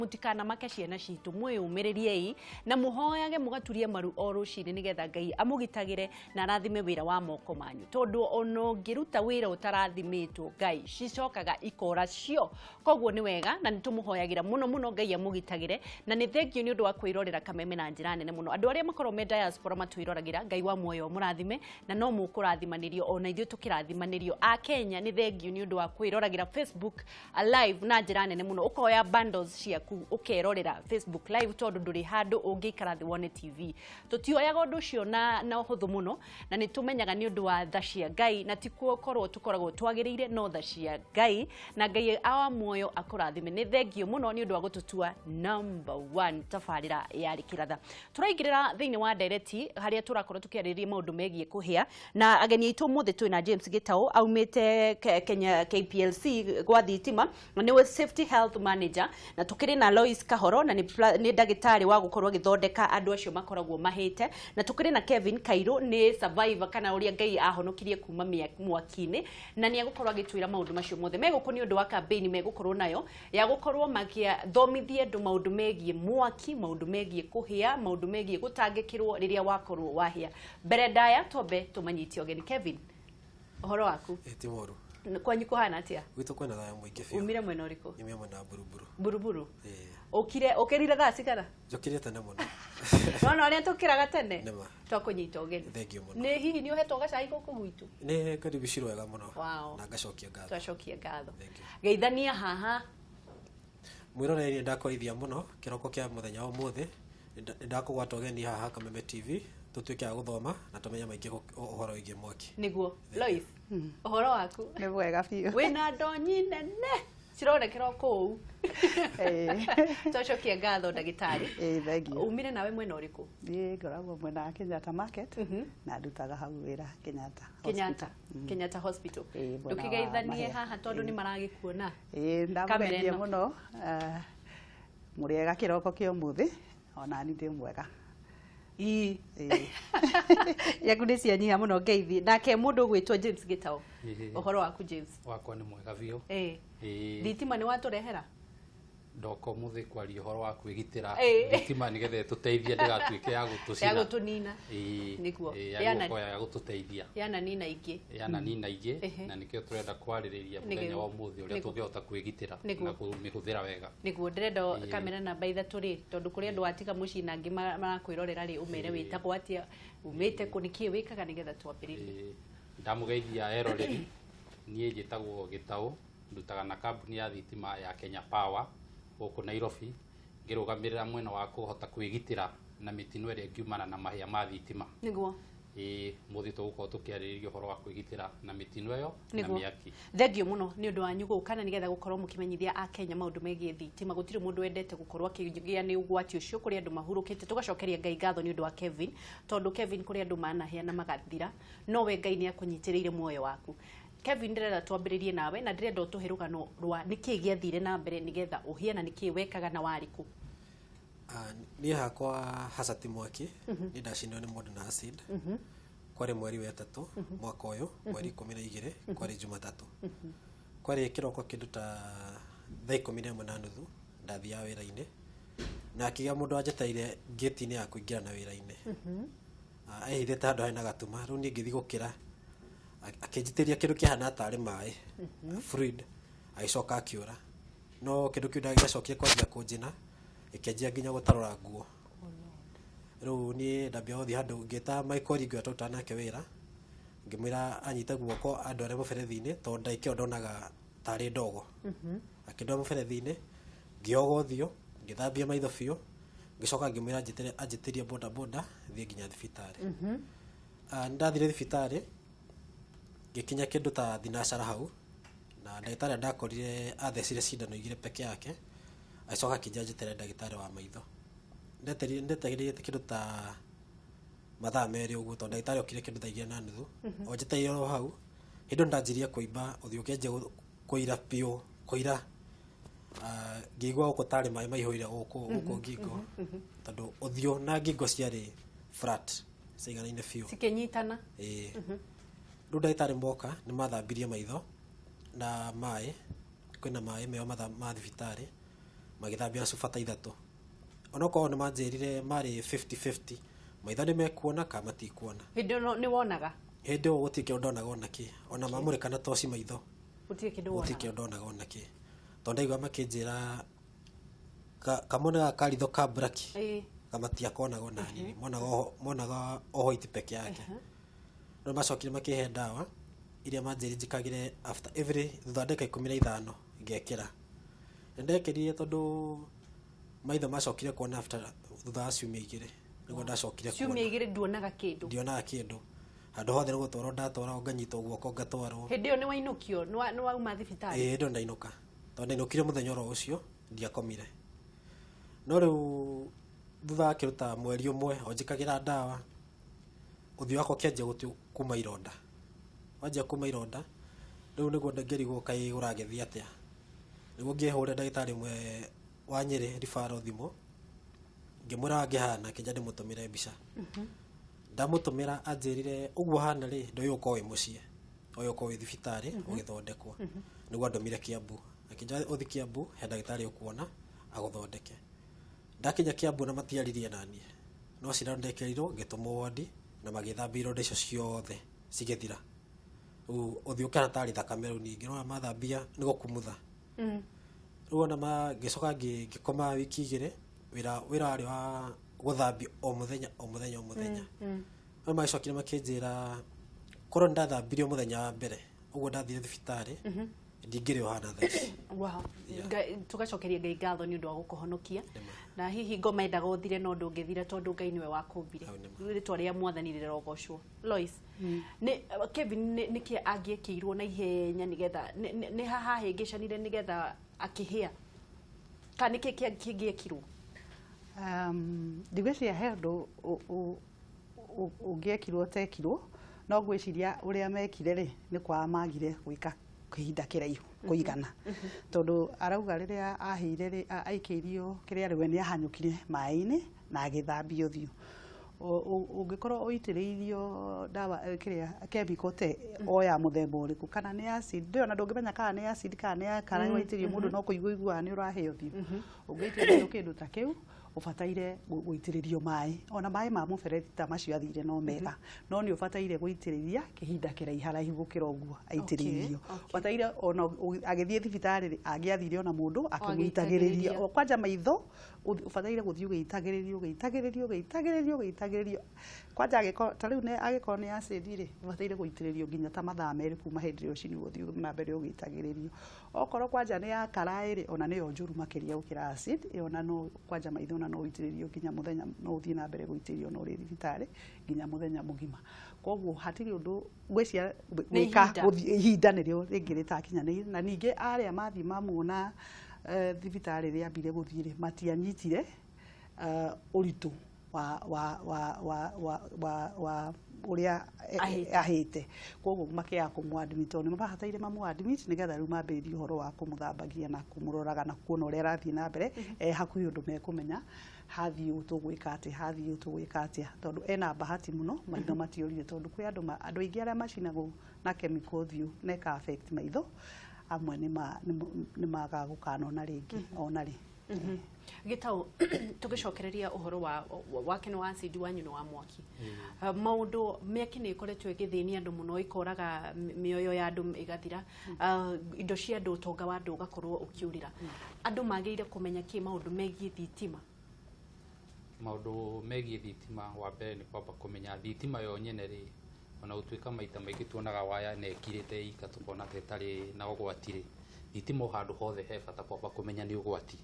Mũtikanamake ciana citũ, mwĩyũmĩrĩriei na mũhoyage mũgaturie maru o rũcinĩ nĩgetha Ngai amũgitagĩre na arathime wĩra wa moko manyu, tondũ ona ũngĩruta wĩra ũtarathimĩtwo Ngai cicokaga ikora cio. Koguo nĩ wega na nĩ tũmũhoyagĩra mũno mũno Ngai amũgitagĩre, na nĩ thengiũ nĩ ũndũ wa kwĩrorera Kameme na njĩra nene mũno. Andũ arĩa makoragwo me diaspora matwĩroragĩra, Ngai wa muoyo mũrathime na no mũkũrathimanĩrio ona ithuĩ tũkĩrathimanĩrio. A Kenya nĩ thengiũ nĩ ũndũ wa kwĩroragĩra Facebook live na njĩra nene mũno, ũkoya bundles ciaku ũkerorera Facebook live tondũ ndũrĩ handũ ũngĩikara thĩ wone TV. Tũtioyaga ũndũ ũcio na ũhũthũ mũno, na nĩ tũmenyaga nĩ ũndũ wa tha cia Ngai, na ti gũkorwo tũkoragwo twagĩrĩire, no tha cia Ngai, na Ngai awa muoyo akũrathime. Nĩ thengiũ mũno nĩ ũndũ wa gũtũtua number one tabarĩra ya Rĩkĩratha. Tũraingĩrĩra thĩinĩ wa ndereti harĩa tũrakorwo tũkĩarĩrĩria maũndũ megiĩ kũhĩa, na ageni aitũ ũmũthĩ twĩna James Gĩtaũ aumĩte Kenya KPLC gwa thitima na nĩwe safety health manager, na tũkĩrĩ na Lois Kahoro na nĩ ndagĩtarĩ wa gũkorwo agĩthondeka andũ acio makoragwo mahĩte, na tũkĩrĩ na Kevin Kairũ nĩ survivor kana ũrĩa Ngai ahonokirie kuma mwaki-inĩ, na nĩ egũkorwo agĩtwĩra maũndũ macio mothe. Megũkũ nĩ ũndũ wa campaign megũkorwo nayo ya gũkorwo magĩthomithia andũ maũndũ megiĩ mwaki, maũndũ megiĩ kũhĩa, maũndũ megiĩ gũtangĩkĩrwo rĩrĩa wakorwo wahĩa. Mbere ndaya twambe tũmanyite ũgeni. Kevin, ũhoro waku? Ĩ ti mũru. Kwanyu kũhana atĩa? Gwitũ kwĩna thayũ mũingĩ biũ. Umire mwena ũrĩkũ? Nyumire mwena wa Buruburu. Buruburu? Ĩĩ. Ũkire ũkĩrire thaa cigana? Njũkĩrire tene mũno. Nona ũrĩa tũkĩraga tene? Nĩma. Twakũnyita ũgeni. Thengiũ mũno. Nĩ hihi nĩ ũhetwo gacai gũkũ gwitũ? Nĩ ngaribicirwo wega mũno. Wow. Na ngacokia ngatho. Twacokia ngatho. Thank you. Geithania haha. Mwĩroreri, nĩ ndakũgeithia mũno kĩroko kĩa mũthenya wa ũmũthĩ. Nĩ ndakũgwata ũgeni haha Kameme TV tũtuĩke a gũthoma na tũmenye maingĩ ũhoro wĩgiĩ mwaki. Nĩguo. Lois, ũhoro waku? Nĩ mwega biũ. Wĩna ndonyi nene cironekera o kũu. Twacokia ngatho ndagĩtarĩ. Ĩĩ, thengiũ. Umire nawe mwena ũrĩkũ? Niĩ ngoragwo mwena wa Kenyatta Market na ndutaga hau wĩra Kenyatta Kenyatta. Hospital. Kenyatta Hospital. Ĩĩ, mwena wa Ndũkĩgeithanie Mahia. haha tondũ nĩ maragĩkuona. Ĩĩ, Kamera ndamũgeithia ĩno. mũno. Mũrĩega kĩroko kĩa ũmũthĩ, ona niĩ ndĩ mwega. Ii. Ĩĩ. Yaku nĩ cianyiha mũno ngeithi. Nake mũndũ ũgwĩtwo James Gĩtaũ. Ĩĩ. Ũhoro waku James? Wakwa nĩ mwega biũ. Ĩĩ. Ĩĩ. Thitima nĩ watũrehera? Ndoka ũmũthĩ kwaria ũhoro wa kwĩgitĩra Ĩĩ. thitima nĩgetha ĩtũteithie ndĩgatuĩke ya gũtũcina. Ya gũtũnina. Ĩĩ. Nĩguo. Ĩĩ, Yana- ya gũkorwo ya gũtũteithia. Yananina ingĩ. Yananina ingĩ Ehe. na nĩkĩo tũrenda kwarĩrĩria mũthenya Nĩguo. wa ũmũthĩ ũrĩa Nĩguo. tũngĩhota kwĩgitĩra Nĩguo. na kũmĩhũthĩra wega. Nĩguo ndĩrenda Ĩĩ. kamera namba 3 rĩ, tondũ kũrĩ andũ watiga mũciĩ na angĩ marakwĩrorera rĩ, ũmere Ĩĩ. wĩtagwo atĩa, umĩte kũ, nĩkĩĩ wĩkaga nĩgetha twambĩrĩrie. Ĩĩ. Ndamũgeithia eroreri, niĩ njĩtagwo Gĩtaũ, ndutaga na kambuni ya thitima ya Kenya Power gũkũ Nairobi, ngĩrũgamĩrĩra mwena wa kũhota kwĩgitĩra na mĩtino ĩrĩa ĩngiumana na mahĩa ma thitima. Nĩguo. Ĩĩ, mũthĩ tũgũkorwo tũkĩarĩrĩria ũhoro wa kwĩgitĩra na mĩtino ĩyo na Nĩguo. mĩaki. Thengiũ mũno nĩ ũndũ wanyu gũka na nĩgetha gũkorwo mũkĩmenyithia a Kenya maũndũ megiĩ thitima. Gũtirĩ mũndũ wendete gũkorwo akĩgĩa nĩ ũgwati ũcio, kũrĩ andũ mahurũkĩte. Tũgacokeria Ngai ngatho nĩ ũndũ wa Kevin, tondũ Kevin kũrĩ andũ manahĩa na magathira, no we Ngai nĩ akũnyitĩrĩire muoyo waku. Kevin, ndĩrenda twambĩrĩrie nawe na ndĩrenda ũtũhe rũgano rwa nĩkĩĩ gĩathire na mbere nĩgetha ũhĩe na nĩkĩĩ wekaga na warĩ kũ. Niĩ hakwa haca ti mwaki, niĩ ndacinirwo nĩ mũndũ na acid. Kwarĩ mweri wa ĩtatũ mwaka ũyũ, mweri 12, kwarĩ Jumatatũ. Kwarĩ kĩroko kĩndũ ta thaa 11:30, ndathiaga wĩra-inĩ na akĩgĩa mũndũ wanjetereire ngĩti-inĩ ya kũingĩra na wĩra-inĩ. Ehithĩte handũ harĩ na gatuma, rĩu niĩ ngĩthiĩ gũkĩra akĩnjitĩria kĩndũ kĩahana tarĩ maĩ, fluid, agĩcoka akĩũra. No kĩndũ kĩu ndagĩacokire kwanjia kũnjina, gĩkĩanjia nginya gũtarũra nguo. Rĩu niĩ ndambia gũthiĩ handũ ngĩta my colleague ũrĩa twarutaga nake wĩra, ngĩmwĩra anyite guoko andware mũberethi-inĩ tondũ ndagĩka ĩyo ndonaga tarĩ ndogo. Akĩndwara mũberethi-inĩ, ngĩoga ũthiũ, ngĩthambia maitho biũ, ngĩcoka ngĩmwĩra anjĩtĩrie boda boda thiĩ nginya thibitarĩ. Nĩ ndathire thibitarĩ, ngĩkinya kĩndũ ta thinacara hau, na ndagĩtarĩ ndakorire athecire cindano 2 peke yake, agĩcoka akĩnjĩra njeterere ndagĩtarĩ wa maitho. Ndetereire kĩndũ ta mathaa 2 ũguo tondũ ndagĩtarĩ okire kĩndũ thaa 2:30, o njetereire oro hau, hĩndĩ ĩyo nĩndanjirie kũimba, ũthiũ ũkĩanjia kũira biũ, kũira. Ngĩigua gũkũ tarĩ maĩ maihũire gũkũ gũkũ ngingo, tondũ ũthiũ na ngingo ciarĩ flat, ciaiganaine biũ. Cikĩnyitana. Ĩĩ. Rĩu ndagĩtarĩ moka nĩ mathambirie maitho na maĩ, kwĩna maĩ meo ma thibitarĩ, Magĩthambia na cuba ta ithatũ. Onokorwo nĩ manjĩrire marĩ 50-50, maitho nĩ mekuona kana matikuona. Hĩndĩ ĩyo nĩ wonaga? Hĩndĩ ĩyo gũtirĩ kĩndũ ndonaga ona kĩ. Ona mamũrĩka na toci maitho, gũtirĩ kĩndũ gũtirĩ wonaga. Kĩndũ ndonaga ona kĩ. Tondũ ndaigua makĩnjĩra kamwe nĩ karitho ka braki kamatiakonaga ona hanini, monaga o white peke yake. No macokire makĩhe ndawa iria manjĩrire njĩkagĩre after every thutha wa ndagĩka 15 ngekĩra. Na ndekĩrire tondũ maitho macokire kuona after thutha wa ciumia 2 nĩguo ndacokire ciumia kuona. 2 nduonaga kĩndũ? Ndionaga kĩndũ. Handũ hothe nĩ gũtwarwo ndatwaragwo, nganyitwo guoko ngatwarwo. Hĩndĩ ĩyo nĩ wainũkio, nĩ wauma thibitarĩ? Ĩĩ, hĩndĩ ĩyo ndainũka, tondũ ndainũkire mũthenya oro ũcio, ndiakomire. No rĩu thutha wa kĩndũ ta mweri ũmwe o njĩkagĩra ndawa, ũthiũ wakwa ũkĩanjia kuma ironda. Wanjia kuma ironda, rĩu nĩguo ngĩrigwo kaĩ ũragĩthiĩ atĩa. Nĩguo ngĩhũrĩra ndagĩtarĩ ũmwe wa Nyĩrĩ referral thimũ, ngĩmwĩra ngĩhana, akĩnjĩra ndĩmũtũmĩre mbica. Ndamũtũmĩra anjĩrire ũguo hana rĩ, ndũĩ ũkorwo wĩ mũciĩ, ũyũ ũkorwo wĩ thibitarĩ ũgĩthondekwo. Nĩguo andũmire Kiambu, akĩnjĩra ũthiĩ Kiambu he ndagĩtarĩ ũkuona agũthondeke. Ndakinya Kiambu na matiaririe naniĩ, no cindano ndekĩrirwo ngĩtũmwo wodi na magĩthambia ironda icio ciothe cigĩthira. Rĩu ũthiũ ũkĩhana tarĩ thakame rĩu ningĩ nĩwona mathambia nĩ gũkumutha. Rĩu ona ngĩcoka ngĩkoma wiki 2, wĩra warĩ wa gũthambio o mũthenya o mũthenya o mũthenya. No magĩcokire makĩnjĩra korwo nĩ ndathambirio mũthenya wa mbere ũguo ndathire thibitarĩ, ndingĩrĩ o hana thaa ici. Wow. Yeah. Tũgacokeria Ngai ngatho nĩ ũndũ wa gũkũhonokia. Na hihi ngoma endaga ũthire no ndũngĩthira tondũ Ngai nĩwe wakũmbire. Hau nĩ ma. Rĩtwa rĩa Mwathani rĩrogocwo. Lois, nĩ Kevin nĩkĩ angĩekĩirwo na ihenya nĩgetha nĩ haha hahĩngĩcanire nĩgetha akĩhĩa, kana nĩkĩ kĩngĩekirwo? Ndigwĩciria he ũndũ ũngĩekirwo ũtekirwo, no ngwĩciria ũrĩa mekire rĩ nĩ kwaga magire gwĩka ihinda kĩraihu kũigana, tondũ arauga rĩrĩa ahĩire rĩ, aikĩirio kĩrĩa rĩwe nĩ ahanyũkire maĩ-inĩ na agĩthambia ũthiũ. Ũngĩkorwo ũitĩrĩirio ndawa, kĩrĩa chemical te o ya mũthemba ũrĩkũ, kana nĩ acid, ndũĩ ona ndũngĩmenya kana nĩ acid kana nĩ ya kana waitĩrĩrio mũndũ no kũigua ũiguaga nĩ ũrahĩa ũthiũ. Ũngĩitĩrĩrio kĩndũ ta kĩu ũbataire gũitĩrĩrio maĩ, ona maĩ ma mũberethi ta macio athire no mega, no nĩ ũbataire gũitĩrĩria kĩhinda kĩraiharaihu gũkĩra ũguo aitĩrĩirio. Ũbataire ona agĩthiĩ thibitarĩ rĩ, angĩathire ona mũndũ akĩmũitagĩrĩria. Agĩitagĩrĩria. O kwanja maitho ũbataire gũthiĩ ũgĩitagĩrĩrio ũgĩitagĩrĩrio ũgĩitagĩrĩrio ũgĩitagĩrĩrio. Kwanja angĩkorwo ta rĩu angĩkorwo nĩ acid rĩ, ũbataire gũitĩrĩrio nginya ta mathaa 2 kuma hĩndĩ ĩrĩa ũcinwo ũthiĩ na mbere ũgĩitagĩrĩrio. Okorwo kwanja nĩ ya karaĩ rĩ, ona nĩyo njũru makĩria gũkĩra acid ĩyo, ona no kwanja maitho ona no ũitĩrĩrio nginya mũthenya, no ũthiĩ na mbere gũitĩrĩrio no ũrĩ thibitarĩ nginya mũthenya mũgima. Koguo hatirĩ ũndũ ngwĩciria Nĩ gwĩka ihinda. gũthiĩ ihinda nĩrĩo rĩngĩ rĩtakinyanĩire. Na ningĩ arĩa mathiĩ mamuona, thibitarĩ rĩambire gũthiĩ rĩ, matianyitire ũritũ wa ũrĩa Ahĩte. ahĩte, koguo makĩaga kũmũ-admit tondũ nĩ mabataire mamũ-admit nĩgetha rĩu mambĩrĩrie ũhoro wa kũmũthambagia na kũmũroraga na kuona ũrĩa arathiĩ na mbere e hakuhĩ, ũndũ mekũmenya hathiĩ ũũ tũgwĩka atĩa, hathiĩ ũũ tũgwĩka atĩa, tondũ ena bahati mũno maitho matiorire, tondũ kwĩ andũ aingĩ arĩa macinagwo na chemical ũthiũ na ĩka affect maitho, amwe nĩ magaga gũkanona rĩngĩ ona rĩ. Gĩtaũ, tũgĩcokereria ũhoro wa wake nĩ wa acid, wanyu nĩ wa mwaki. Maũndũ mĩaki nĩ ĩkoretwo ĩgĩthĩnia andũ mũno, ĩkoraga mĩoyo ya andũ ĩgathira, indo cia andũ, ũtonga wa andũ ũgakorwo ũkĩũrĩra. Andũ magĩrĩire kũmenya kĩ maũndũ megiĩ thitima? Maũndũ megiĩ thitima, wa mbere nĩ kwamba kũmenya thitima yo nyene rĩ, ona gũtuĩka maita maingĩ tuonaga waya na ĩkirĩte ika tũkona ta ĩtarĩ na ũgwati rĩ, thitima o handũ hothe he bata kwamba kũmenya nĩ ũgwati.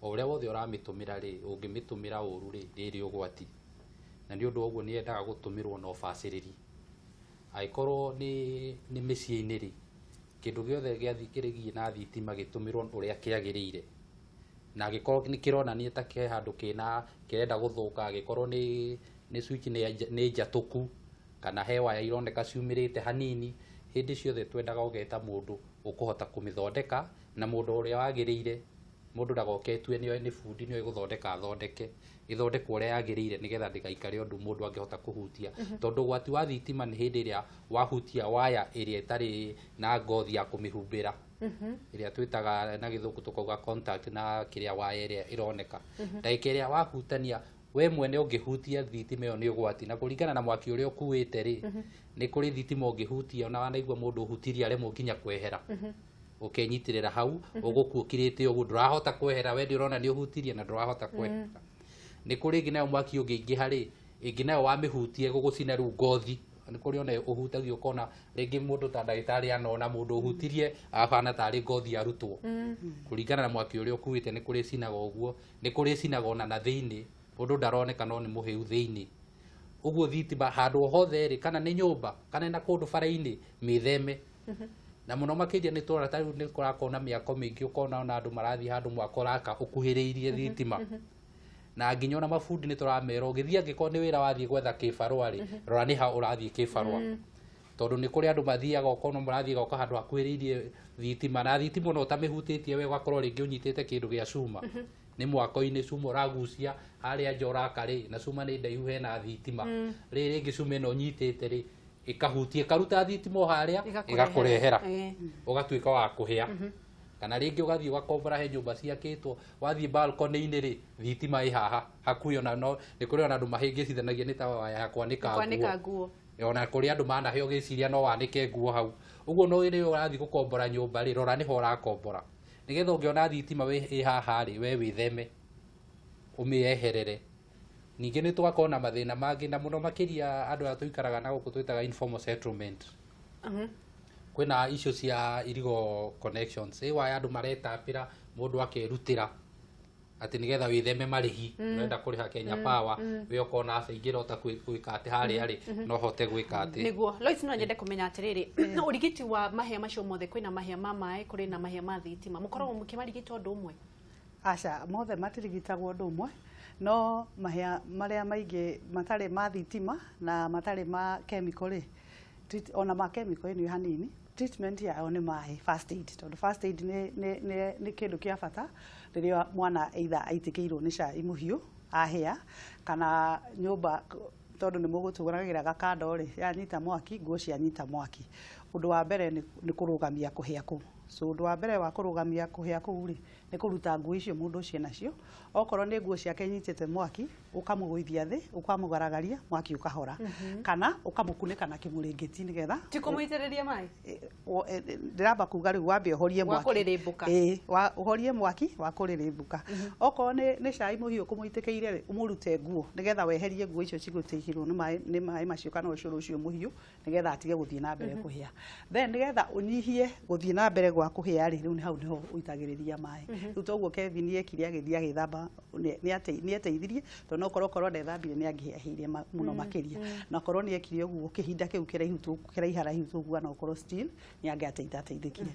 O ũrĩa wothe ũramĩtũmĩra rĩ, ũngĩmĩtũmĩra ũru rĩ, nĩ ĩrĩ ũgwati, na nĩ ũndũ wa ũguo nĩ yendaga gũtũmĩrwo na ũbacĩrĩri. Angĩkorwo nĩ mĩciĩ-inĩ rĩ, kĩndũ gĩothe kĩrĩgiĩ na thitima gĩtũmĩrwo ũrĩa kĩagĩrĩire, na angĩkorwo nĩ kĩronania ta ke handũ kĩna kĩrenda gũthũka, angĩkorwo nĩ switch nĩ njatũku kana he waya ironeka ciumĩrĩte hanini, hĩndĩ ciothe twendaga ũgeta mũndũ ũkũhota kũmĩthondeka, na mũndũ ũrĩa wagĩrĩire. Mũndũ ndagoke etue nĩ bundi nĩoĩ gũthondeka, athondeke ĩthondekwo ũrĩa yagĩrĩire nĩgetha ndĩgaikare ũndũ mũndũ angĩhota kũhutia, tondũ ũgwati wa thitima nĩ hĩndĩ ĩrĩa wahutia waya ĩrĩa ĩtarĩ na ngothi ya kũmĩhumbĩra. Ĩrĩa twĩtaga na Gĩthũngũ tũkauga contact na kĩrĩa waya ĩrĩa ĩroneka. Ndagĩka ĩrĩa wahutania we mwene, ũngĩhutia thitima ĩyo nĩ ũgwati, na kũringana na mwaki ũrĩa ũkuĩte rĩ, nĩ kũrĩ thitima ũngĩhutia ona wanaigua mũndũ ũhutirie aremwo nginya kwehera, ũkenyitĩrĩra hau ũgũkua ũkirĩte ũguo, ndũrahota kwehera. We ndũrona nĩ ũhutirie na ndũrahota kwehera. Nĩ kũrĩ ĩngĩ nayo mwaki ũngĩingĩha rĩ, ĩngĩ nayo wamĩhutia gũgũcina rĩu ngothi. Nĩ kũrĩ ona ũhutagia ũkona rĩngĩ mũndũ ta ndagĩtarĩ anona mũndũ ũhutirie abana tarĩ ngothi arutwo, kũringana na mwaki ũrĩa ũkuĩte. Nĩ kũrĩ cinaga ũguo, nĩ kũrĩ cinaga ona na thĩinĩ, mũndũ ndaroneka no nĩ mũhĩu thĩinĩ ũguo. Thitima handũ hothe rĩ, kana nĩ nyũmba kana na kũndũ bara-inĩ, mĩtheme na mũno makĩria. Nĩ tũrona ta rĩu nĩ kũrakorwo na mĩako mĩingĩ, ũkona ona andũ marathiĩ handũ mwako ũraka ũkuhĩrĩirie thitima, na nginya ona mabundi nĩ tũramera ũgĩthiĩ, angĩkorwo nĩ wĩra wathiĩ gwetha kĩbarũa rĩ, rora nĩ ha ũrathiĩ kĩbarũa, tondũ nĩ kũrĩ andũ mathiaga ũkona mũrathiĩ gwaka handũ hakuhĩrĩirie thitima, na thitima ona ũtamĩhutĩtie we, ũgakorwo rĩngĩ ũnyitĩte kĩndũ gĩa cuma, nĩ mwako-inĩ, cuma ũragucia harĩa nja ũraka rĩ, na cuma nĩ ndaihu hena thitima rĩ, rĩngĩ cuma ĩno ũnyitĩte rĩ, ĩkahutia ĩkaruta thitima o harĩa, ĩgakũrehera, ũgatuĩka wa kũhĩa. Kana rĩngĩ ũgathiĩ ũgakombora he nyũmba ciakĩtwo, wathiĩ balcony-inĩ rĩ, thitima ĩ haha hakuhĩ, ona no nĩ kũrĩ ona andũ mahĩngĩcithanagia nĩ ta waya ya kwanĩka kwanĩka nguo. Nguo. Ona kũrĩ andũ manahĩa ũgĩciria no wanĩke nguo hau ũguo. No rĩrĩa ũrathiĩ gũkombora nyũmba rĩ, rora nĩho ũrakombora, nĩgetha ũngĩona thitima ĩ haha rĩ, we wĩtheme, ũmĩeherere. Ningĩ nĩ tũgakorwo na mathĩna mangĩ, na mũno makĩria andũ aya tũikaraga na gũkũ twĩtaga informal settlement. Kwĩna icio cia illegal connections, ĩ waya andũ maretapĩra, mũndũ akerutĩra atĩ nĩgetha wĩtheme marĩhi, ũrenda kũrĩha Kenya Power, we ũkona aca ingĩrota gwĩka atĩ harĩa rĩ, no hote gwĩka atĩ. Nĩguo Lois, no nyende kũmenya atĩrĩrĩ, ũrigiti wa mahĩa macio mothe, kwĩna mahĩa ma maĩ, kũrĩ na mahĩa ma thitima, mũkoragwo mũkĩmarigita ũndũ ũmwe? Aca, mothe matirigitagwo ũndũ ũmwe, no mahĩa marĩa maingĩ matarĩ ma thitima na matarĩ ma chemical rĩ, ona ma chemical ĩno hanini, treatment yao nĩ maĩ, first aid, tondũ first aid nĩ kĩndũ kĩa bata rĩrĩa mwana either aitĩkĩirwo nĩ cai mũhiũ ahĩa, kana nyũmba, tondũ nĩ mũgũtũragĩra gakando rĩ, yanyita mwaki, nguo cianyita mwaki. Ũndũ wa mbere nĩ kũrũgamia kũhĩa kũu. So ũndũ wa mbere wa kũrũgamia kũhĩa kũu rĩ, nĩ kũruta nguo icio mũndũ ũcio nacio. Okorwo nĩ nguo ciake inyitĩte mwaki, ũkamũgũithia thĩ, ũkamũgaragaria, mwaki ũkahora, kana ũkamũkunĩka na kĩmũrĩngĩti nĩgetha Ti kũmũitĩrĩria maĩ? Ndĩramba kuga rĩu wambe ũhorie Wa mwaki. Kũrĩrĩmbũka. Ĩĩ, ũhorie mwaki wa kũrĩrĩmbũka. Okorwo nĩ cai mũhiũ kũmũitĩkĩire rĩ, ũmũrute nguo nĩgetha weherie nguo icio cigũtĩkĩrwo nĩ maĩ macio kana ũcũrũ ũcio mũhiũ, nĩgetha atige gũthiĩ na mbere kũhĩa. Then nĩgetha ũnyihie gũthiĩ na mbere gwa kũhĩa rĩ, rĩu nĩ hau nĩho ũitagĩrĩria maĩ. Rĩu toguo Kevin ekire, agĩthiĩ agĩthamba, nĩ eteithirie, tondũ no korwo ndethambire nĩ angĩahĩire mũno makĩria. Na korwo nĩ ekire ũguo kĩhinda kĩu kĩraihu kĩraiharaihu tũkuga no korwo still nĩ angĩateithateithĩkire.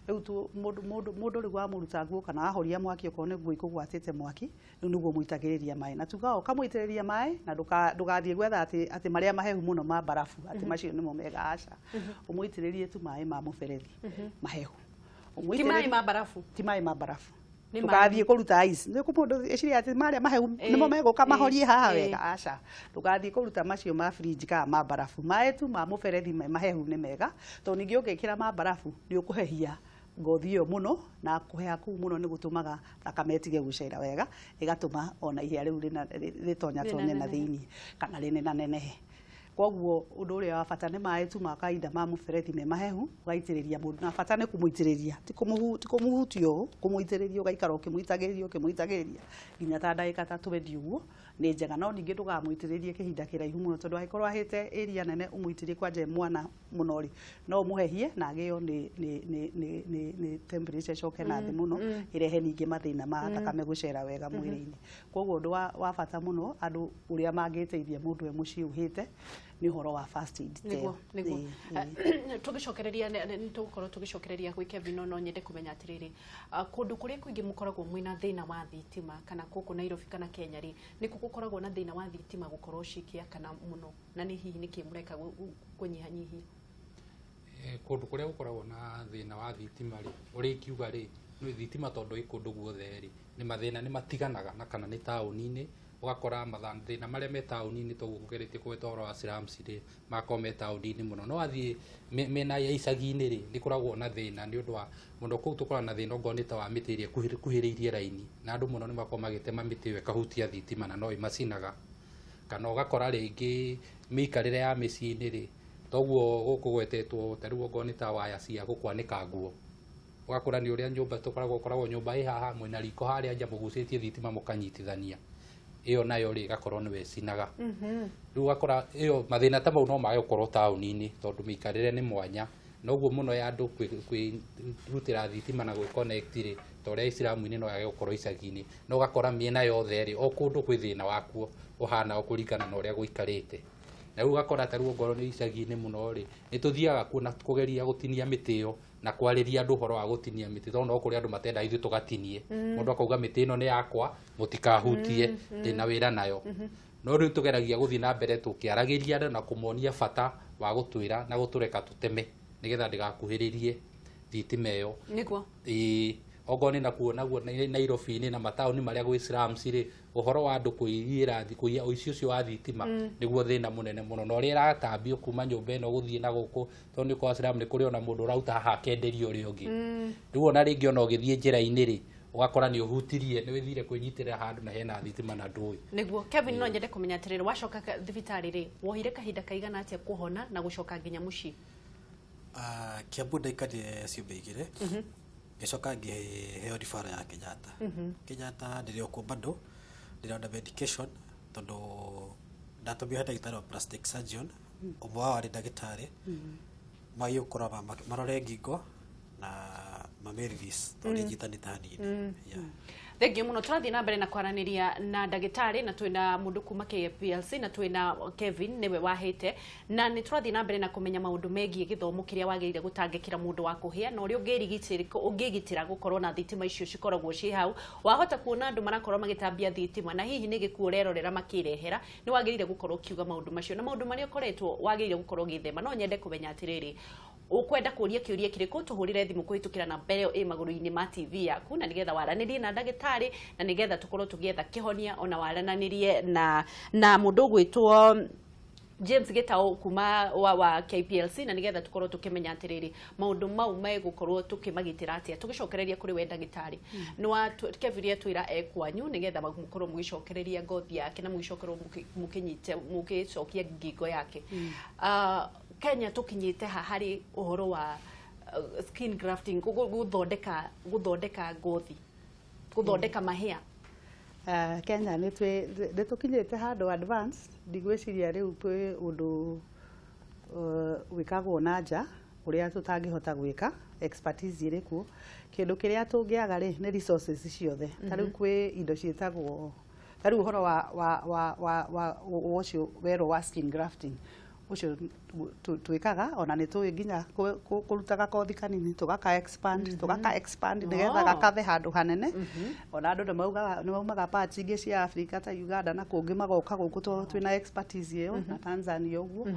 Rĩu tu mũndũ rĩu wamũruta nguo kana wahoria mwaki, okorwo nĩ nguo ikũgwatĩte mwaki, rĩu nĩguo mũitagĩrĩria maĩ, na tuga ũkamũitĩrĩria maĩ na ndũgathiĩ gwetha atĩ marĩa mahehu mũno ma barafu, atĩ macio nĩmo mega. Aca, ũmũitĩrĩrie tu maĩ ma mũberethi mahehu. Ti Ũmũitĩrĩrie- maĩ ma barafu? Ti maĩ ma barafu. Nĩ maĩ. Ndũgathiĩ kũruta ice, nĩ mũndũ eciria atĩ marĩa mahehu nĩmo megũka mahorie haha wega. Aca, ndũgathiĩ kũruta macio ma fridge kana ma barafu. Maĩ tu ma mũberethi me mahehu nĩ mega, tondũ ningĩ ũngĩkĩra ma barafu nĩ ũkũhehia ngothi ĩyo mũno, na kũheha kũu mũno nĩ gũtũmaga thakame ĩtige gũcera wega, ĩgatũma ona ihĩa rĩu rĩtonyatonye na thĩinĩ kana rĩnenanenehe. Koguo ũndũ ũrĩa wa bata nĩ maĩ tu ma kawaida ma mũberethi me mahehu, ũgaitĩrĩria mũndũ, na bata nĩ kũmũitĩrĩria, ti kũmũhutia ũũ, kũmũitĩrĩria, ũgaikara ũkĩmũitagĩrĩria, ũkĩmũitagĩrĩria nginya ta ndagĩka ta 20 ũguo nĩ njega. No ningĩ ndũkamũitĩrĩrie kĩhinda kĩraihu mũno, tondũ angĩkorwo ahĩte area nene ũmũitĩrĩrie kwanja mwana mũno rĩ, no ũmũhehie na agĩo nĩ temperature ĩcoke na thĩ mũno, ĩrehe ningĩ mathĩna ma thakame gũcera wega mwĩrĩ-inĩ. Koguo ũndũ wa bata mũno andũ ũrĩa mangĩteithia mũndũ e mũciĩ ũhĩte nĩ ũhoro wa first aid ta Nĩguo. ĩyo. Nĩguo. Ĩĩ. Tũgĩcokereria nĩ tũgũkorwo tũgĩcokereria gwĩ Kevin, no nyende kũmenya atĩrĩrĩ, kũndũ kũrĩa kũingĩ mũkoragwo mwĩna thĩna wa thitima, kana gũkũ Nairobi kana Kenya rĩ, nĩkũ gũkoragwo na thĩna wa thitima gũkorwo cikĩakana mũno, na nĩ hihi nĩkĩ mũreka kũnyihanyihia? Kũndũ kũrĩa gũkoragwo na thĩna wa thitima rĩ, ũrĩa ingiuga rĩ, nĩ thitima tondũ ĩ kũndũ guothe rĩ, nĩ mathĩna nĩ matiganaga na kana nĩ taũni-inĩ Ũgakora mathĩna marĩa me taũni-inĩ toguo kũgeretie kũgweta ũhoro wa slums rĩ, magakorwo me taũni-inĩ mũno, no athiĩ mĩena ya icagi-inĩ rĩ, nĩ kũragwo na thĩna nĩ ũndũ wa mũno kũu tũkoragwo na thĩna okorwo nĩ ta wa mĩtĩ ĩrĩa ĩkuhĩrĩirie raini, na andũ mũno nĩ makoragwo magĩtema mĩtĩ ĩyo ĩkahutia thitima na no ĩmacinaga. Kana ũgakora rĩngĩ mĩikarĩre ya mĩciĩ-inĩ rĩ, toguo gũkũgwetetwo ta rĩu okorwo nĩ ta waya cia gũkwanĩka nguo, ũgakora nĩ ũrĩa nyũmba tũkoragwo ũkoragwo nyũmba ĩ haha mwĩna riko harĩa nja mũgucĩtie thitima mũkanyitithania, ĩyo nayo rĩ ĩgakorwo nĩwe ĩcinaga. Rĩu ũgakora ĩyo mathĩna ta mau no mage gũkorwo taũni-inĩ tondũ mĩikarĩre nĩ mwanya, noguo mũno ya andũ kwĩrutĩra thitima na gwĩ-connect rĩ, ta ũrĩa iciramu-inĩ no yage gũkorwo icagi-inĩ, no ũgakora mĩena yothe rĩ, o kũndũ kwĩ thĩna wakuo ũhana o kũringana na ũrĩa gũikarĩte. Na rĩu ũgakora ta rĩu ongorwo nĩ icagi-inĩ mũno rĩ, nĩ tũthiaga kuo na kũgeria gũtinia mĩtĩ ĩyo na kwarĩria andũ ũhoro wa gũtinia mĩtĩ, tondũ no kũrĩ andũ matendaga ithuĩ tũgatinie. Mũndũ akauga mĩtĩ ĩno nĩ yakwa, mũtikahutie, ndĩna wĩra nayo. No rĩu tũgeragia gũthiĩ na mbere tũkĩaragĩria andũ na kũmonia bata wa gũtwĩra na gũtũreka tũteme nĩgetha ndĩgakuhĩrĩrie thitima ĩyo. Nĩguo. Ĩĩ, okorwo nĩ nakuo naguo Nairobi-inĩ na mataũni marĩa gwĩ slums rĩ, ũhoro wa andũ kũiyĩra kũiya ũici ũcio wa thitima nĩguo thĩna mũnene mũno, na ũrĩa ĩratambio kuma nyũmba ĩno gũthiĩ na gũkũ, tondũ nĩ ũkoraga slum nĩ kũrĩ ona mũndũ ũraruta haha akenderia ũrĩa ũngĩ. Rĩu ona rĩngĩ ona ũgĩthiĩ njĩra-inĩ rĩ, ũgakora nĩ ũhutirie, nĩ wĩthire kwĩnyitĩrĩra handũ na hena thitima na ndũĩ. Nĩguo. Kevin, no nyende kũmenya atĩrĩrĩ, wacoka thibitarĩ rĩ, wohire kahinda kaigana atĩa kũhona na gũcoka nginya mũciĩ? Kiambu ndaikarire ciumia 2, ngĩcoka ngĩheo referral ya Kenyatta. Kenyatta ndĩrĩ o kuo bado, ndĩrĩ under medication tondũ ndatũmirwo he ndagĩtarĩ wa plastic surgeon, ũmwe wao arĩ ndagĩtarĩ, magĩũka kũrora marore ngingo na mame release tondũ nĩ nyitanĩte hanini. Yeah. Thengiũ mũno. Tũrathiĩ na mbere na kwaranĩria na ndagĩtarĩ na twĩna mũndũ kuma KPLC na twĩna Kevin nĩwe wahĩte, na nĩ tũrathiĩ na mbere na kũmenya maũndũ megiĩ gĩthomo kĩrĩa wagĩrĩire gũtangĩkĩra mũndũ wa kũhĩa na ũrĩa ũngĩgitĩra gũkorwo na thitima icio cikoragwo ciĩ hau. Wahota kuona andũ marakorwo magĩtambia thitima na hihi nĩ gĩkuũ ũrerorera makĩrehera, nĩ wagĩrĩire gũkorwo ũkiuga maũndũ macio na maũndũ marĩa ũkoretwo wagĩrĩire gũkorwo ũgĩthema. No nyende kũmenya atĩrĩrĩ, ũkwenda kũria kĩũria kĩrĩkũ, tũhũrĩre thimũ kũhĩtũkĩra namba ĩyo ĩ magũrũ-inĩ ma TV yaku, na nĩgetha waranĩrie na ndagĩtarĩ na nĩgetha tũkorwo tũgĩetha kĩhonia, ona waranĩrie na mũndũ ũgwĩtwo James Gitau kuma wa KPLC, na nĩgetha tũkorwo tũkĩmenya atĩrĩrĩ maũndũ mau megũkorwo tũkĩmagitĩra atĩa. Tũgĩcokereria kũrĩ we ndagĩtarĩ, nĩ wa Kevin atwĩra e kwanyu nĩgetha mũkorwo mũgĩcokereria ngothi yake na mũgĩcokerwo mũkĩnyite mũgĩcokia ngingo yake. Kenya tũkinyĩte ha harĩ ũhoro wa skin grafting, gũthondeka ngothi, gũthondeka mahĩa? Kenya nĩ tũkinyĩte handũ advance, ndigwĩciria rĩu kwĩ ũndũ wĩkagwo na nja ũrĩa tũtangĩhota gwĩka, expertise ĩrĩ kuo. Kĩndũ kĩrĩa tũngĩaga rĩ nĩ resources ciothe. Ta rĩu kwĩ indo ciĩtagwo, ta rĩu ũhoro wa ũcio werwo wa skin grafting, ũcio twĩkaga ona nĩ tũĩ nginya kũruta gakothi kanini tũgaka expand, tũgaka expand nĩgetha gakathe handũ hanene. Ona andũ nĩ maumaga parts ingĩ cia Africa ta Uganda na kũngĩ magoka gũkũ tondũ twĩna expertise ĩyo, na Tanzania ũguo.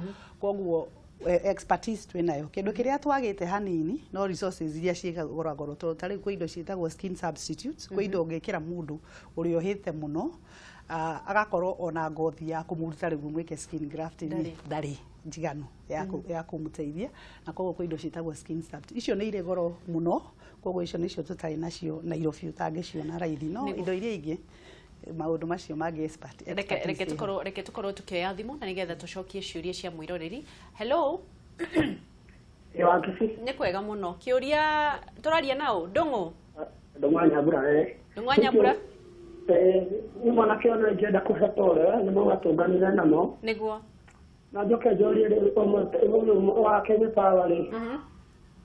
Koguo expertise twĩnayo. Kĩndũ kĩrĩa twagĩte hanini no resources iria ciĩgũragwo, tondũ ta rĩu kwĩ indo ciĩtagwo skin substitutes, kwĩ indo ũngĩkĩra mũndũ ũrĩa ũhĩte mũno, agakorwo ona ngothi ya kũmũruta rĩu mwĩke skin grafting ndarĩ njiganu ya kũmũteithia, na koguo kwĩ indo ciĩtagwo skin substitutes, icio nĩ irĩ goro mũno, koguo icio nĩcio tũtarĩ nacio Nairobi, ũtangĩciona raithi. No indo iria ingĩ, maũndũ macio mangĩ, reke expertise ĩho. Reke tũkorwo tũkĩoya thimũ na nĩgetha tũcokie ciũria cia mwĩroreri. Hello. Wakici. Nĩ kwega mũno. Kĩũria, tũraria nao Ndũng'ũ? Ndũng'ũ Nyambura, eh. Ndũng'ũ Nyambura. Nĩ mwanake ona ingĩenda kũhe pole nĩ mũgatũnganire namo. Nĩguo. Na njoke njũrie rĩu ũmwe wa Kenya Power rĩ,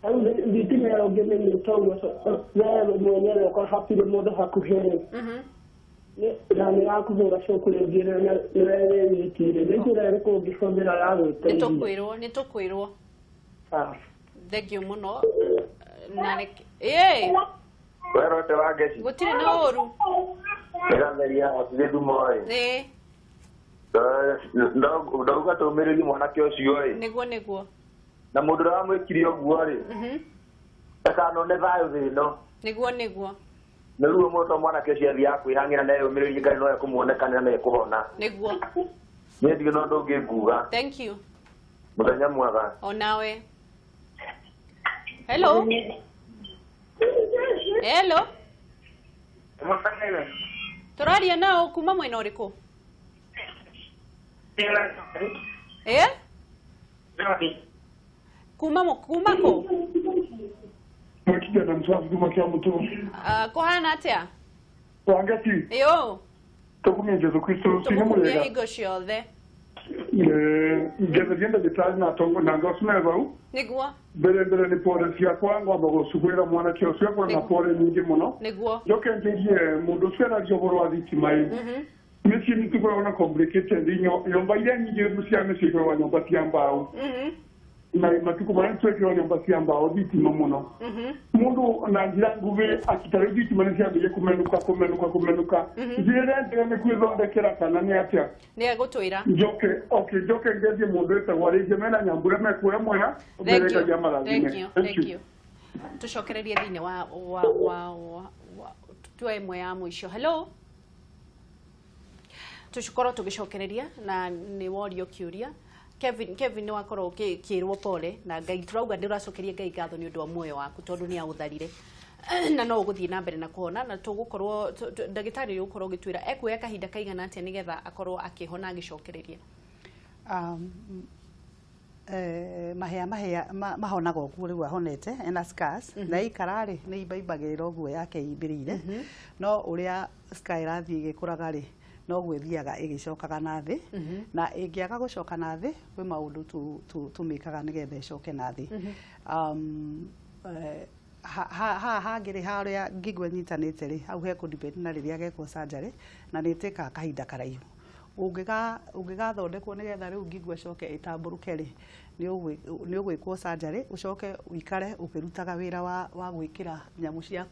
rĩu thitima ĩyo ũngĩmĩnyita ũguo we mwenyewe ũkorwo hatirĩ mũndũ hakuhĩ rĩ, na nĩ yakũhũra coku rĩngĩ nĩwe wĩ wiki rĩ, nĩ njĩra ĩrĩkũ ũngĩhũthĩra ya Nĩ gwĩteithia? tũkwĩrwo, nĩ tũkwĩrwo. Sawa. Thengiũ mũno na reke ĩĩ. Werote wa ngeci. Gũtirĩ na ũru. Ĩratheria hatirĩ thumo ĩ. Ĩĩ. Ndauga tũmĩrĩrie mwanake ũcio ĩ. Nĩguo. Na mũndũ ũrĩa wamwĩkire ũguo rĩ, ndakanone thayũ thĩ ĩno. Nĩguo. Nĩ ruo mũno tondũ mwanake ũcio athiaga kwĩhang'ĩra na eyũmĩrĩrie Ngai no ekũmuonekanĩra na ekũhona. Nĩguo. Niĩ ndirĩ na ũndũ ũngĩ nguga. Thank you. Mũthenya mwega. Onawe. Hello. Hello. Tũraria nao kuma mwena ũrĩkũ? Eh? Kuma kuma kũ? Mwakija na msafi kuma kia mutu. Kũhana atĩa? Wangati. Yo. Tukumie Jesu Kristo sine Tũgũkumia mwega. hingo ciothe. Ngethe genda gitari na tongo na ngosme bau. Nĩguo. Mbere mbere nĩ pore ciakwa ngwamba gũcugĩra mwanake ũcio akorwo na pore nyingĩ mũno. Nĩguo. Njoke njĩrie mũndũ ũcio araria ũhoro wa thitima ĩ. Mĩciĩ nĩ tũkoragwo na complicated nyũmba iria nyingĩ cia mĩciĩ ikoragwo nyũmba cia mbaũ. Na matukũ marĩa twekĩrwo nyũmba cia mbaũ thitima mũno. Mũndũ na njĩra nguhĩ akitarĩ thitima nĩ ciambĩrĩria kũmenũka kũmenũka kũmenũka. Njĩra ĩrĩa njega nĩ kwĩthondekera kana nĩ atĩa? Nĩ egũtwĩra. Njoke okay njoke ngerie mũndũ wĩtagwo arĩithia mena nyambura mekũrĩa mwega. Thank you. Ngai amarathime. Thank you. Thank you. Tũcokererie thĩinĩ wa wa wa wa tuoe ĩmwe ya mũico. Hello. Tũkorwo tũgĩcokereria na nĩ worio kĩũria. Kevin nĩ wakorwo ũkĩrwo pole na Ngai tũrauga nĩ ũracokeria Ngai ngatho nĩ ũndũ wa muoyo waku tondũ nĩ aũtharire na no ũgũthiĩ na mbere na kũhona na tũgũkorwo ndagĩtarĩ nĩ ũgũkorwo ũgĩtwĩra ekuoya kahinda kaigana atĩa nĩgetha akorwo akĩhona agĩcokereria. Mahĩa mahonaga ũguo rĩu ahonete ena scars na ikara rĩ nĩ imbaimbagĩrĩra ũguo yake imbĩrĩire no ũrĩa scar ĩrathiĩ ĩgĩkũraga rĩ no gwĩthiaga ĩgĩcokaga na thĩ na ĩngĩaga gũcoka na thĩ kwĩ maũndũ tũmĩkaga nĩgetha ĩcoke na thĩ. Haha hangĩ rĩ harĩa ngingo ĩnyitanĩte rĩ hau hekũ depend na rĩrĩa gekwo surgery na nĩ ĩtĩkaga kahinda karaihu ũngĩgathondekwo nĩgetha rĩu ngingo ĩcoke ĩtambũrũke rĩ nĩ ũgwĩkwo surgery ũcoke ũikare ũkĩrutaga wĩra wa gwĩkĩra nyamũ cia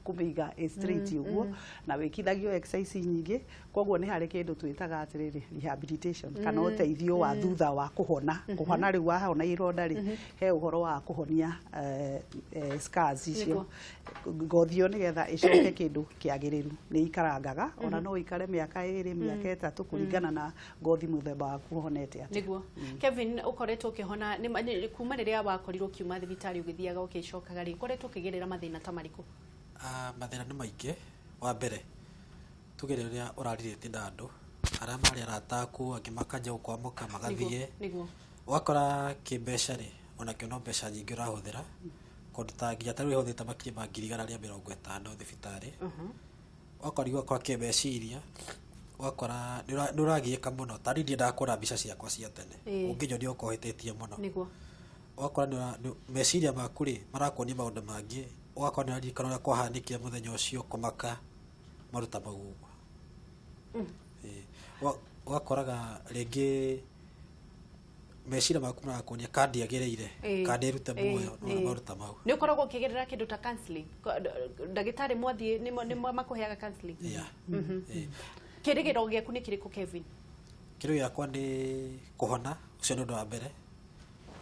kũmĩiga ĩ straight ũguo na wĩkithagio exercise nyingĩ koguo nĩ harĩ kĩndũ twĩtaga atĩrĩrĩ rehabilitation kana ũteithio wa thutha wa kũhona kũhona rĩu wahona ironda rĩ he ũhoro wa kũhonia scars icio ngothi ĩyo nĩgetha ĩcoke kĩndũ kĩagĩrĩru nĩ ikarangaga ona no ikare mĩaka 2 mĩaka 3 kũringana na ngothi mũthemba waku ũhonete atĩa. Nĩguo. Kevin ũkoretwo ũkĩhona kuma rĩrĩa wakorirwo ũkiuma thibitarĩ ũgĩthiaga ũgĩcokaga rĩ ũkoretwo ũkĩgerera mathĩna ta marĩkũ? Mathĩna nĩ maingĩ. Wa mbere tuge rĩrĩa ũrarirĩte na andũ arĩa marĩ arata aku angĩ makanjia gũkwamũka magathiĩ ũgakora kĩmbeca rĩ onakĩo no mbeca nyingĩ ũrahũthĩra kũndũ ta nginya ta rĩu ĩhũthĩte makĩria ma 150,000 thibitarĩ ũgakora ũgakora kĩmeciria ũgakora nĩ ũragiĩka mũno ta niĩ ndiendaga kuona mbica ciakwa cia tene ũngĩnyonia ũkorwo hĩtĩtie mũno ũgakora meciria maku rĩ marakuonia maũndũ mangĩ ũgakora nĩ ũraririkana ũrĩa kwahanĩkire mũthenya ũcio kũmaka maruta mau ũguo. Ũgakoraga rĩngĩ meciria maku marakuonia kandi agĩrĩire kandi ĩrute muoyo no maruta mau. Nĩ ũkoragwo ũkĩgerera kĩndũ ta counseling? Ndagĩtarĩ mwathiĩ nĩ makũheaga counseling? Kĩrĩgĩro gĩaku nĩ kĩrĩkũ Kevin? Kĩrĩgĩro gĩakwa nĩ kũhona ũcio nĩ ũndũ wa mbere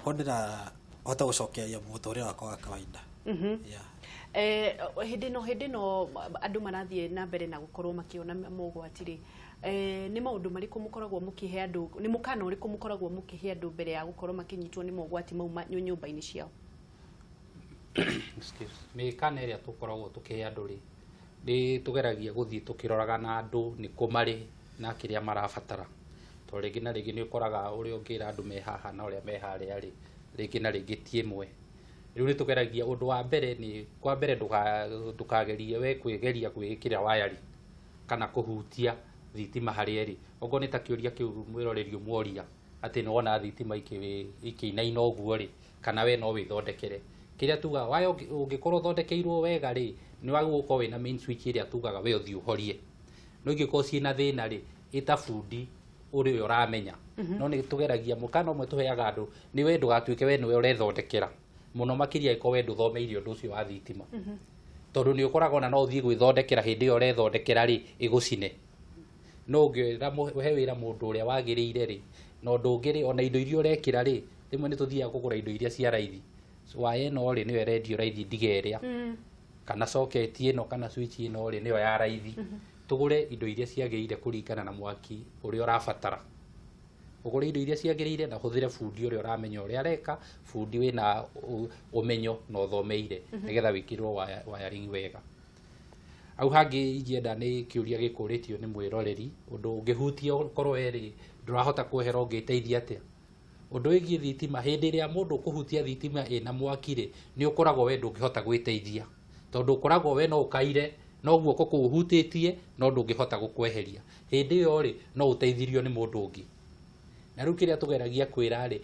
honera hote gũcokeria mũtũrĩre wakwa wa kawaida. Hĩndĩ ĩno andũ marathiĩ na mbere na gũkorwo makĩona mogwati rĩ nĩ maũndũ marĩkũ mũkoragwo mũkĩhe andũ nĩ mũkana ũrĩkũ mũkoragwo mũkĩhe andũ mbere ya gũkorwo makĩnyitwo nĩ mogwati mau nyũmba-inĩ ciao? Mĩkana ĩrĩa tũkoragwo tũkĩhe andũ rĩ nĩ tũgeragia gũthiĩ tũkĩroraga na andũ nĩ kũ marĩ na kĩrĩa marabatara tondũ rĩngĩ na rĩngĩ nĩ ũkoraga ũrĩa ũngĩra andũ me haha na ũrĩa me harĩa rĩ rĩngĩ na rĩngĩ ti ĩmwe. Rĩu nĩ tũgeragia ũndũ wa mbere nĩ kwa mbere ndũkagerie we kwĩgeria kwĩĩkĩra wayari kana kũhutia thitima harĩa ĩrĩ okorwo nĩ ta kĩũria kĩu mwĩroreri ũmworia atĩ nĩ wona thitima ikĩinaina ũguo rĩ kana we no wĩthondekere kĩrĩa tugaga waya ũngĩkorwo ũthondekeirwo wega rĩ nĩ wagĩrĩirwo gũkorwo wĩna main switch ĩrĩa tugaga we ũthiĩ ũhorie no ingĩkorwo ciĩna thĩna rĩ ĩta bundi ũrĩa ũramenya no nĩ tũgeragia mũkana ũmwe tũheaga andũ nĩ we ndũgatuĩke we nĩwe ũrethondekera mũno makĩria ĩkorwo we ndũthomeire ũndũ ũcio wa thitima tondũ nĩ ũkoraga ona no ũthiĩ gwĩthondekera hĩndĩ ĩyo ũrethondekera rĩ ĩgũcine no ũngĩra he wĩra mũndũ ũrĩa wagĩrĩire rĩ na ũndũ ũngĩ rĩ ona indo iria ũrekĩra rĩ rĩmwe nĩ tũthiaga kũgũra indo iria cia raithi waya ĩno rĩ nĩyo ĩrendio raithi ndiga ĩrĩa Kana socket ĩno kana switch ĩno rĩ, nĩyo ya raithi. Tũgũre indo iria ciagĩrĩire kũringana na mwaki ũrĩa ũrabatara. Ũgũre indo iria ciagĩrĩire na ũhũthĩre bundi ũrĩa ũramenya ũrĩa areka, bundi wĩna ũmenyo na ũthomeire, nĩgetha wĩkĩrwo wiring wega. Hau hangĩ ingĩenda nĩ kĩũria gĩkũrĩtio nĩ mwĩroreri, ũndũ ũngĩhutia ũkorwo we rĩ, ndũrahota kwehera, ũngĩteithia atĩa? Ũndũ wĩgiĩ thitima, hĩndĩ ĩrĩa mũndũ ũkũhutia thitima ĩna mwaki rĩ, nĩ ũkoragwo we ndũngĩhota gwĩteithia, tondũ ũkoragwo we no ũkaire no guoko kũu ũhutĩtie, no ndũngĩhota gũkweheria. Hĩndĩ ĩyo rĩ, no ũteithirio nĩ mũndũ ũngĩ. Na rĩu kĩrĩa tũgeragia kwĩra rĩ,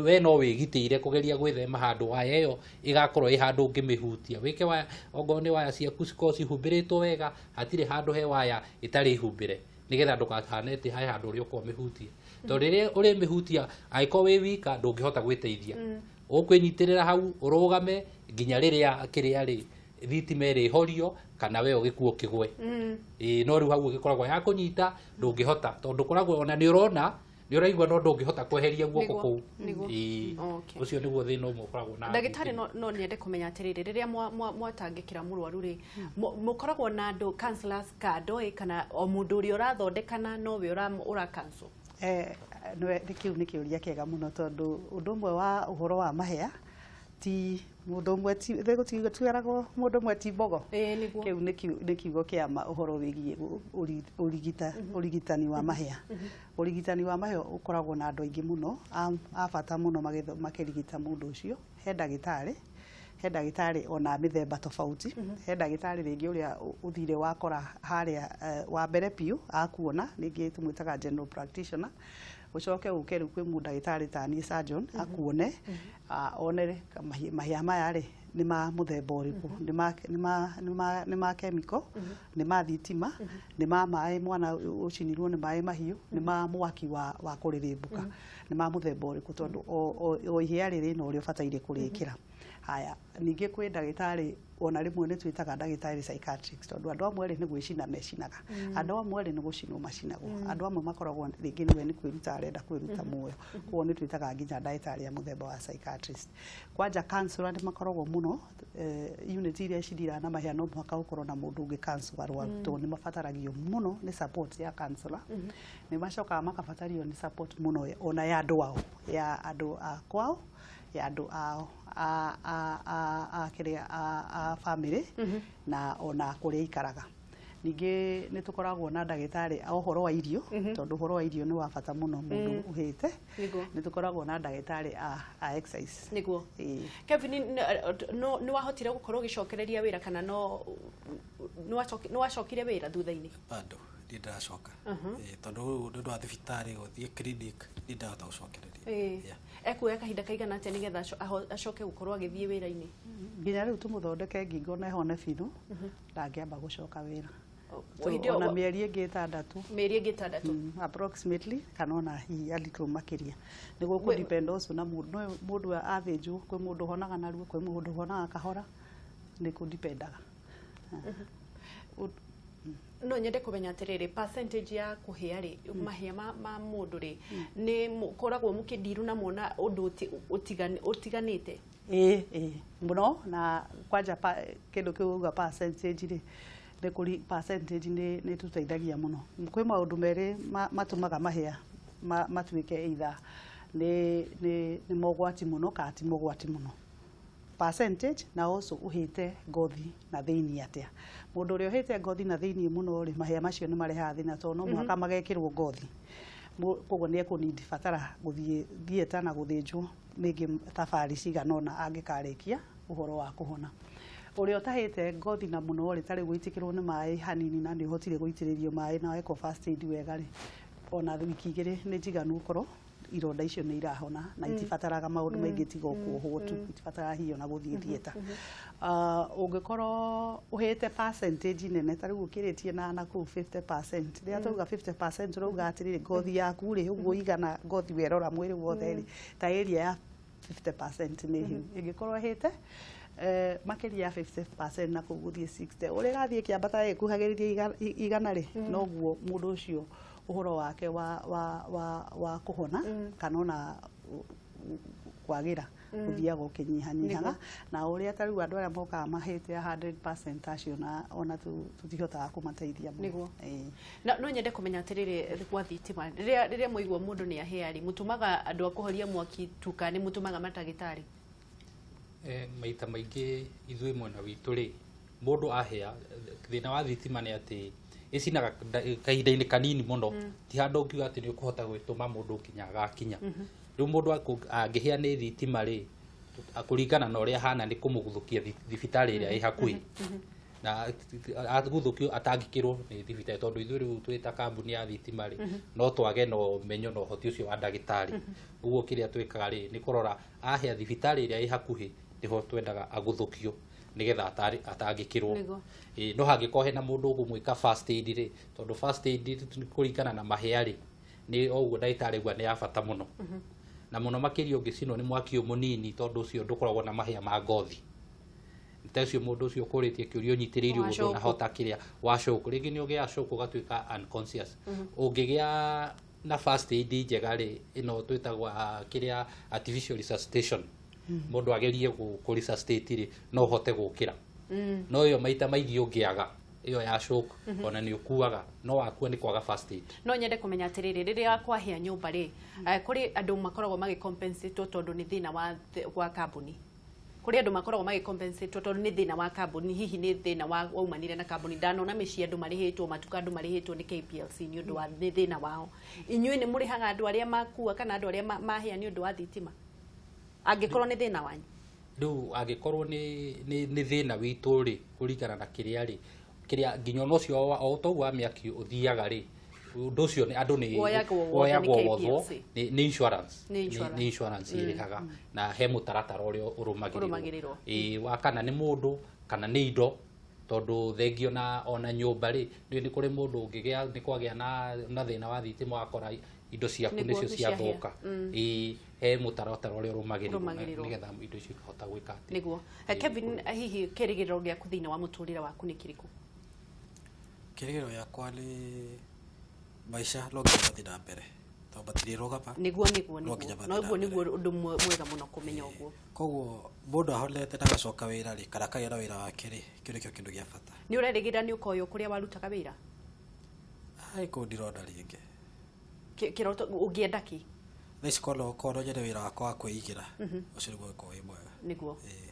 we no wĩgitĩire kũgeria gwĩthema handũ waya ĩyo ĩgakorwo ĩ handũ ũngĩmĩhutia. Wĩke waya, ongorwo nĩ waya ciaku cikorwo cihumbĩrĩtwo wega, hatirĩ handũ he waya ĩtarĩ humbĩre, nĩgetha ndũkahane atĩ he handũ ũrĩa ũkorwo ũmĩhutie, tondũ rĩrĩa ũrĩmĩhutia angĩkorwo wĩ wika ndũngĩhota gwĩteithia. Ũkwĩnyitĩrĩra hau ũrũgame nginya rĩrĩa kĩrĩa rĩ thitima ĩrĩhorio kana we ũgĩkuo kĩgwe. Ĩĩ, no rĩu hau ĩgĩkoragwo ya kũnyita, ndũngĩhota, tondũ ũkoragwo ona nĩ ũrona, nĩ ũraigua, no ndũngĩhota kweheria guoko kũu. Ĩĩ. Ũcio nĩguo thĩna ũmwe ũkoragwo na Ndagĩtarĩ, thitima. No nyende kũmenya atĩrĩrĩ, rĩrĩa mwatangĩkĩra mũrwaru rĩ, mũkoragwo na andũ counselors kando ĩ, kana o mũndũ ũrĩa ũrathondekana nowe ũra counsel? Nĩ kĩu nĩ kĩũria kĩega mũno, tondũ ũndũ ũmwe wa ũhoro wa mahĩa ti mũndũ ũmwe, ti gũtiaragwo mũndũ ũmwe ti mbogo. Ĩĩ, nĩguo. Kĩu nĩ kiugo kĩa ma ũhoro wĩgiĩ ũrigitani wa mahĩa. Ũrigitani wa mahĩa ũkoragwo na andũ aingĩ mũno a bata mũno makĩrigita mũndũ ũcio. He ndagĩtarĩ, he ndagĩtarĩ ona mĩthemba tofauti, he ndagĩtarĩ rĩngĩ ũrĩa ũthire wakora harĩa wa mbere biũ akuona, rĩngĩ tũmwĩtaga general practitioner. Ũcoke ũke rĩu kwĩ mũndagĩtarĩ ta niĩ surgeon, akuone, one rĩ, mahĩa maya rĩ nĩ ma mũthemba ũrĩkũ, nĩ ma chemical, nĩ ma thitima, nĩ ma maĩ, mwana ũcinirwo nĩ maĩ mahiũ, nĩ ma mwaki wa kũrĩrĩmbũka, nĩ ma mũthemba ũrĩkũ, tondũ o ihĩa rĩrĩ na ũrĩa ũbataire kũrĩkĩra. Haya, ningĩ kwĩ ndagĩtarĩ ona rĩmwe nĩ twĩtaga ndagĩtarĩ psychiatrics, tondũ andũ amwe rĩ nĩ gwĩcina mecinaga, andũ amwe rĩ nĩ gũcinwo macinagwo, andũ amwe makoragwo rĩngĩ nĩwe nĩ kwĩruta arenda kwĩruta muoyo, koguo nĩ twĩtaga nginya ndagĩtarĩ a mũthemba wa psychiatrist. Kwanja counselor nĩ makoragwo mũno, unit iria cithiraga na mahĩa no mũhaka ũkorwo na mũndũ ũngĩ counsel arwaru, tondũ nĩ mabataragio mũno nĩ support ya counselor. Nĩ macokaga makabatario nĩ support mũno ona ya andũ ao, ya andũ a kwao, ya andũ ao a kĩrĩa a family na ona kũrĩa ikaraga. Ningĩ nĩ tũkoragwo na ndagĩtarĩ a ũhoro wa irio, tondũ ũhoro wa irio nĩ wa bata mũno mũndũ ũhĩte. Nĩ tũkoragwo na ndagĩtarĩ a exercise. Ĩĩ. Kevin, no nĩ wahotire gũkorwo ũgĩcokereria wĩra kana no nĩ wacokire wĩra thutha-inĩ? Bado ndiĩ ndĩracoka. Ĩĩ, tondũ rĩu nĩ ũndũ wa thibitarĩ gũthiĩ clinic ndiĩ ndahota gũcokereria. Ĩĩ. Ekuoya kahinda kaigana atĩa nĩgetha acoke gũkorwo agĩthiĩ wĩra-inĩ? Nginya rĩu tũmũthondeke ngingo na ĩhone biũ, ndangĩamba gũcoka wĩra. So, Hĩndĩ ĩyo ona mĩeri ĩngĩ 6. Mĩeri ĩngĩ 6. Approximately, kana ona hihi a little makĩria, nĩ gũkũ depend also na mũndũ. No mũndũ athĩnjwo, kwĩ mũndũ ũhonaga narua, kwĩ mũndũ ũhonaga kahora, nĩ kũ dependaga. No nyende kũmenya atĩrĩrĩ, percentage ya kũhĩa rĩ, mahĩa ma mũndũ rĩ, nĩ mũkoragwo mũkĩndiru namo na ũndũ ũtiganĩte? Ĩĩ mũno, na kwanja kĩndũ kĩu uga percentage rĩ, nĩ kũri percentage nĩ tũteithagia mũno. Kwĩ maũndũ merĩ matũmaga mahĩa matuĩke either nĩ mogwati mũno kana ti mogwati mũno: percentage na also ũhĩte ngothi na thĩinĩ atĩa. Mũndũ ũrĩa ũhĩte ngothi na thĩinĩ mũno rĩ, mahĩa macio nĩ marehaga thĩna, tondũ no mũhaka magekĩrwo ngothi. Koguo nĩ ekũnidi batara gũthiĩ theatre na gũthĩnjwo rĩngĩ thabarĩ cigana ũna angĩkarĩkia ũhoro wa kũhona. Ũrĩa ũtahĩte ngothi na mũno rĩ, ta rĩu gũitĩkĩrwo nĩ maĩ hanini na nĩ ũhotire gũitĩrĩrio maĩ na wekwo first aid wega rĩ, ona wiki 2 nĩ njiganu ũkorwo ironda icio nĩ irahona na itibataraga maũndũ maingĩ tiga o kuohwo tu, itibataraga hihi ona gũthiĩ theatre. Ũngĩkorwo ũhĩte percentage nene, ta rĩu ũkĩrĩtie na kũu 50%, rĩrĩa twauga 50% ũrauga atĩrĩrĩ, ngothi yaku rĩ, ũguo igana ngothi werora mwĩrĩ wothe rĩ, ta area ya 50% nĩ hĩu. Ĩngĩkorwo ĩhĩte makĩria ya 50% na kũu gũthiĩ 60, ũrĩa ĩrathiĩ ĩkĩambata ĩkuhagĩrĩria 100 rĩ, noguo mũndũ ũcio ũhoro wake wa kũhona kana ona kwagĩra. Ũthiaga ũkĩnyihanyihaga na ũrĩa ta rĩu andũ arĩa mokaga mahĩte 100% acio na ona tũtihotaga kũmateithia mũno. Nĩguo. Ĩĩ. Na no nyende kũmenya atĩrĩrĩ, gwa thitima, rĩrĩa mwaigua mũndũ nĩ ahĩa rĩ, mũtũmaga andũ a kũhoria mwaki tu kana nĩ mũtũmaga matagĩtarĩ? Maita maingĩ ithuĩ mwena witũ rĩ, mũndũ ahĩa, thĩna wa thitima nĩ atĩ ĩcinaga kahinda-inĩ kanini mũno, ti handũ ũngiuga atĩ nĩ ũkũhota gwĩtũma mũndũ nginya agakinya. Rĩu mũndũ angĩhĩa nĩ thitima rĩ, kũringana na ũrĩa ahana nĩ kũmũguthũkia thibitarĩ ĩrĩa ĩ hakuhĩ, na aguthũkio atangĩkĩrwo nĩ thibitarĩ, tondũ ithuĩ rĩu twĩ ta kambuni ya thitima rĩ, no twage na ũmenyo na ũhoti ũcio wa ndagĩtarĩ. Ũguo kĩrĩa twĩkaga rĩ, nĩ kũrora ahĩa thibitarĩ ĩrĩa ĩ hakuhĩ nĩho twendaga aguthũkio nĩgetha atangĩkĩrwo. Ĩĩ, no hangĩkorwo hena mũndũ ũgũmwĩka first aid rĩ, tondũ first aid kũringana na mahĩa rĩ, nĩ o ũguo ndagĩtarĩ auga nĩ ya bata mũno, na mũno makĩria ũngĩcinwo nĩ mwaki ũyũ mũnini, tondũ ũcio ndũkoragwo na mahĩa ma ngothi ta ũcio mũndũ ũcio ũkũrĩtie kĩũria ũnyitĩrĩire Wa ũguo shock. ndũnahota kĩrĩa wa shock. Rĩngĩ nĩ ũgĩaga shock ũgatuĩka unconscious. Ũngĩgĩa na first aid njega rĩ, ĩno twĩtagwo kĩrĩa artificial resuscitation, mũndũ agerie kũ resuscitate rĩ, no ũhote gũkĩra. No ĩyo maita maingĩ ũngĩaga ĩyo ya shock, ona nĩ ũkuaga, no wakua nĩ kwaga first aid. No nyende kũmenya atĩrĩrĩ, rĩrĩa kwahĩa nyũmba rĩ, kũrĩ andũ makoragwo magĩcompensatwo tondũ nĩ thĩna wa kambuni? Kũrĩ andũ makoragwo magĩcompensatwo tondũ nĩ thĩna wa kambuni, hihi nĩ thĩna wa waumanire na kambuni? Ndanona mĩciĩ andũ marĩhĩtwo, matuka andũ marĩhĩtwo nĩ KPLC nĩ ũndũ wa nĩ thĩna wao. Inyuĩ nĩ mũrĩhaga andũ arĩa makua kana andũ arĩa mahĩa nĩ ũndũ wa thitima angĩkorwo nĩ thĩna wanyu? Rĩu angĩkorwo nĩ thĩna witũ rĩ, kũringana na kĩrĩa rĩ, kĩrĩa nginya ona ũcio o toguo wa mĩaki ũthiaga rĩ, ũndũ ũcio nĩ andũ nĩ Woyagwo wothe nĩ woyagwo wothwo KPLC. nĩ insurance. Nĩ insurance. Nĩ insurance ĩrĩhaga na he mũtaratara ũrĩa Ũrũmagĩrĩrwo. ũrũmagĩrĩrwo. Ĩĩ, wa kana nĩ mũndũ kana nĩ indo, tondũ thengio na ona nyũmba rĩ, nĩ kũrĩ mũndũ ũngĩgĩa nĩ kwagĩa na thĩna wa thitima, wakora indo ciaku Nĩguo nĩcio nĩciahĩa. ciathũka. Ĩĩ, he mũtaratara ũrĩa ũrũmagĩrĩrwo Ũrũmagĩrĩrwo. nĩgetha indo icio ikahota gwĩka atĩ Nĩguo. Kevin, hihi kĩrĩgĩrĩro gĩaku thĩinĩ wa mũtũrĩre waku nĩ kĩrĩkũ? Kĩrĩgĩrĩro gĩakwa nĩ maica no nginya mathiĩ na mbere tondũ matirĩrũgama. Nĩguo. No nginya mathiĩ Na na ũguo mbere. nĩguo ũndũ mwega mũno kũmenya ũguo. Koguo mũndũ ahonete na agacoka wĩra rĩ, kana akagĩa na wĩra wake rĩ, kĩu nĩkĩo kĩndũ gĩa bata. Nĩ ũrerĩgĩrĩra nĩ ũkoywo kũrĩa warutaga wĩra? Ai, kũu ndirona rĩngĩ. Kĩroto ũngĩenda kĩ? Thaa ici korwo nyone wĩra wakwa wa kwĩigĩra, ũcio nĩguo ũgĩkorwo wĩ mwega. Nĩguo. Ĩĩ.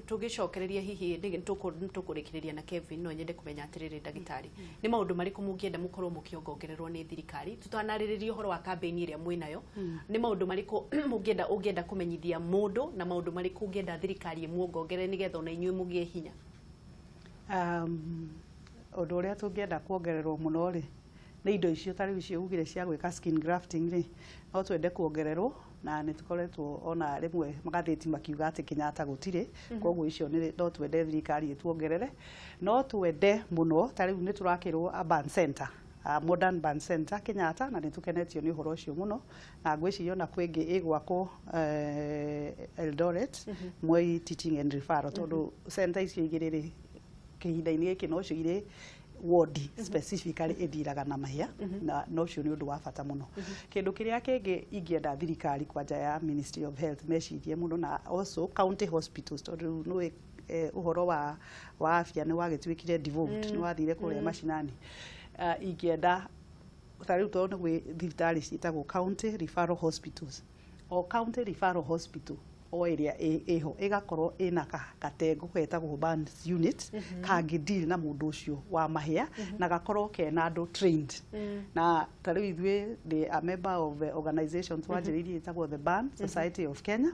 Tũgĩcokereria hihi tũkũrĩkĩrĩria na Kevin, no nyende kũmenya atĩrĩrĩ, ndagĩtarĩ, nĩ maũndũ marĩkũ mũngĩenda mũkorwo mũkĩongongererwo nĩ thirikari tũtanarĩrĩria ũhoro wa kambĩini ĩrĩa mwĩnayo? Nĩ maũndũ marĩkũ mũngĩenda, ũngĩenda kũmenyithia mũndũ, na maũndũ marĩkũ ũngĩenda thirikari ĩmuongongerere nĩgetha ona inyuĩ mũgĩe hinya? Ũndũ ũrĩa tũngĩenda kuongererwo mũno rĩ, nĩ indo icio ta rĩu icio ugire cia gwĩka skin grafting rĩ, no twende kuongererwo, na nĩ tũkoretwo ona rĩmwe magathĩti makiuga atĩ Kenyatta gũtirĩ. Koguo icio no twende thirikari ĩtuongerere. No twende mũno ta rĩu nĩ tũrakĩrwo a burn center, a modern burn center Kenyatta, na nĩ tũkenetio nĩ ũhoro ũcio mũno, na ngwĩciria ona kwĩ ĩngĩ ĩgwakwo Eldoret, Moi Teaching and Referral, tondũ center icio igĩrĩ rĩ, kĩhinda-inĩ gĩkĩ nocio irĩ wodi specifically ĩthiraga na mahĩa, na no ũcio nĩ ũndũ wa bata mũno. Kĩndũ kĩrĩa kĩngĩ ingĩenda thirikari kwanja ya Ministry of Health mecirie mũno, na also county hospitals, tondũ rĩu nĩũĩ ũhoro wa afya nĩ wagĩtuĩkire devolved, nĩ wathire kũrĩa macinani. Ingĩenda ta rĩu tondũ nĩ gwĩ thibitarĩ ciĩtagwo county referral hospitals, o county referral hospital o ĩrĩa ĩho ĩgakorwo ĩna gatengo getagwo burns unit kangĩ deal na mũndũ ũcio wa mahĩa, na gakorwo kena andũ trained. Na ta rĩu ithuĩ ndĩ a member of the organization twanjĩrĩirie ĩtagwo the Burn Society of Kenya.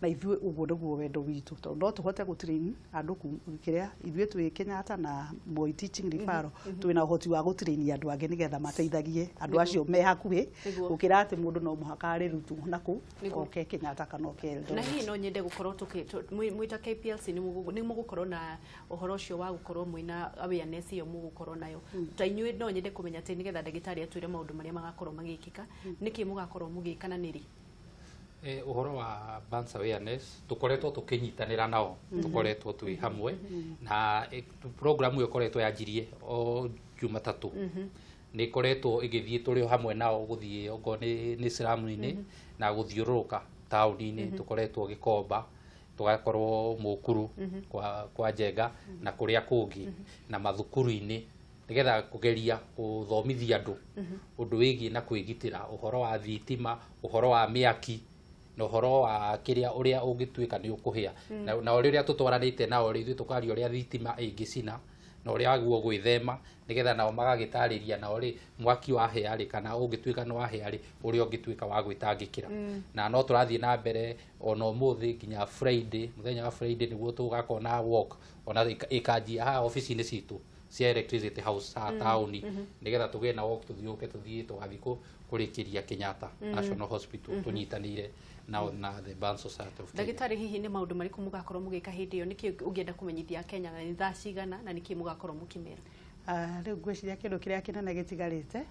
Na ithuĩ ũguo nĩguo wendo witũ, tondũ no tũhote gũtrain andũ kĩrĩa ithuĩ twĩ Kenyatta na Moi Teaching Referral twĩna ũhoti wa gũtrain andũ angĩ nĩgetha mateithagie andũ acio me hakuhĩ, gũkĩra atĩ mũndũ no mũhaka arĩrutwo na kũ oke Kenyatta kana oke Na Eldoret. Hihi no nyende gũkorwo mwĩ ta KPLC nĩ mũgũkorwo na ũhoro ũcio wa gũkorwo mwĩna awareness ĩyo mũgũkorwo nayo ta inyuĩ? No nyende kũmenya atĩ nĩgetha ndagĩtarĩ atwĩre maũndũ marĩa magakorwo magĩkĩka, nĩkĩ mũgakorwo mũgĩka na nĩrĩ? Ũhoro wa burns awareness tũkoretwo tũkĩnyitanĩra nao, tũkoretwo twĩ hamwe na program ĩyo ĩkoretwo yanjirie o Jumatatũ, nĩ ĩkoretwo ĩgĩthiĩ tũrĩ o hamwe nao gũthiĩ okorwo nĩ slum-inĩ na gũthiũrũrũka. Taũni-inĩ tũkoretwo Gĩkomba, tũgakorwo Mũkuru kwa Njenga na kũrĩa kũngĩ na mathukuru-inĩ, nĩgetha kũgeria gũthomithia andũ ũndũ wĩgiĩ na kwĩgitĩra ũhoro wa thitima, ũhoro wa mĩaki na ũhoro wa kĩrĩa ũrĩa ũngĩtuĩka nĩ ũkũhĩa. Na ũrĩa tũtwaranĩte nao rĩ, ithuĩ tũkaria ũrĩa thitima ĩngĩcina na ũrĩa wagĩrĩirwo gwĩthema, nĩgetha nao magagĩtarĩria nao rĩ, mwaki wahĩa rĩ, kana ũngĩtuĩka nĩ wahĩa rĩ, ũrĩa ũngĩtuĩka wa gwĩtangĩkĩra. Na no tũrathiĩ na mbere ona ũmũthĩ nginya Friday, mũthenya wa Friday nĩguo tũgakorwo na walk, ona ĩkanjia haha obici-inĩ citũ cia Electricity House haha taũni, nĩgetha tũgĩe na walk, tũthiũke tũthiĩ tũgathiĩ kũrĩkĩria Kenyatta National Hospital tũnyitanĩire nao na the Burn Society of Kenya. Ndagĩtarĩ, hihi nĩ maũndũ marĩkũ mũgakorwo mũgĩka hĩndĩ ĩyo? Nĩkĩ ũngĩenda kũmenyithia Kenya, na nĩ thaa cigana, na nĩkĩ mũgakorwo mũkĩmera? Ah, rĩu ngwĩciria kĩndũ kĩrĩa kĩnene gĩtigarĩte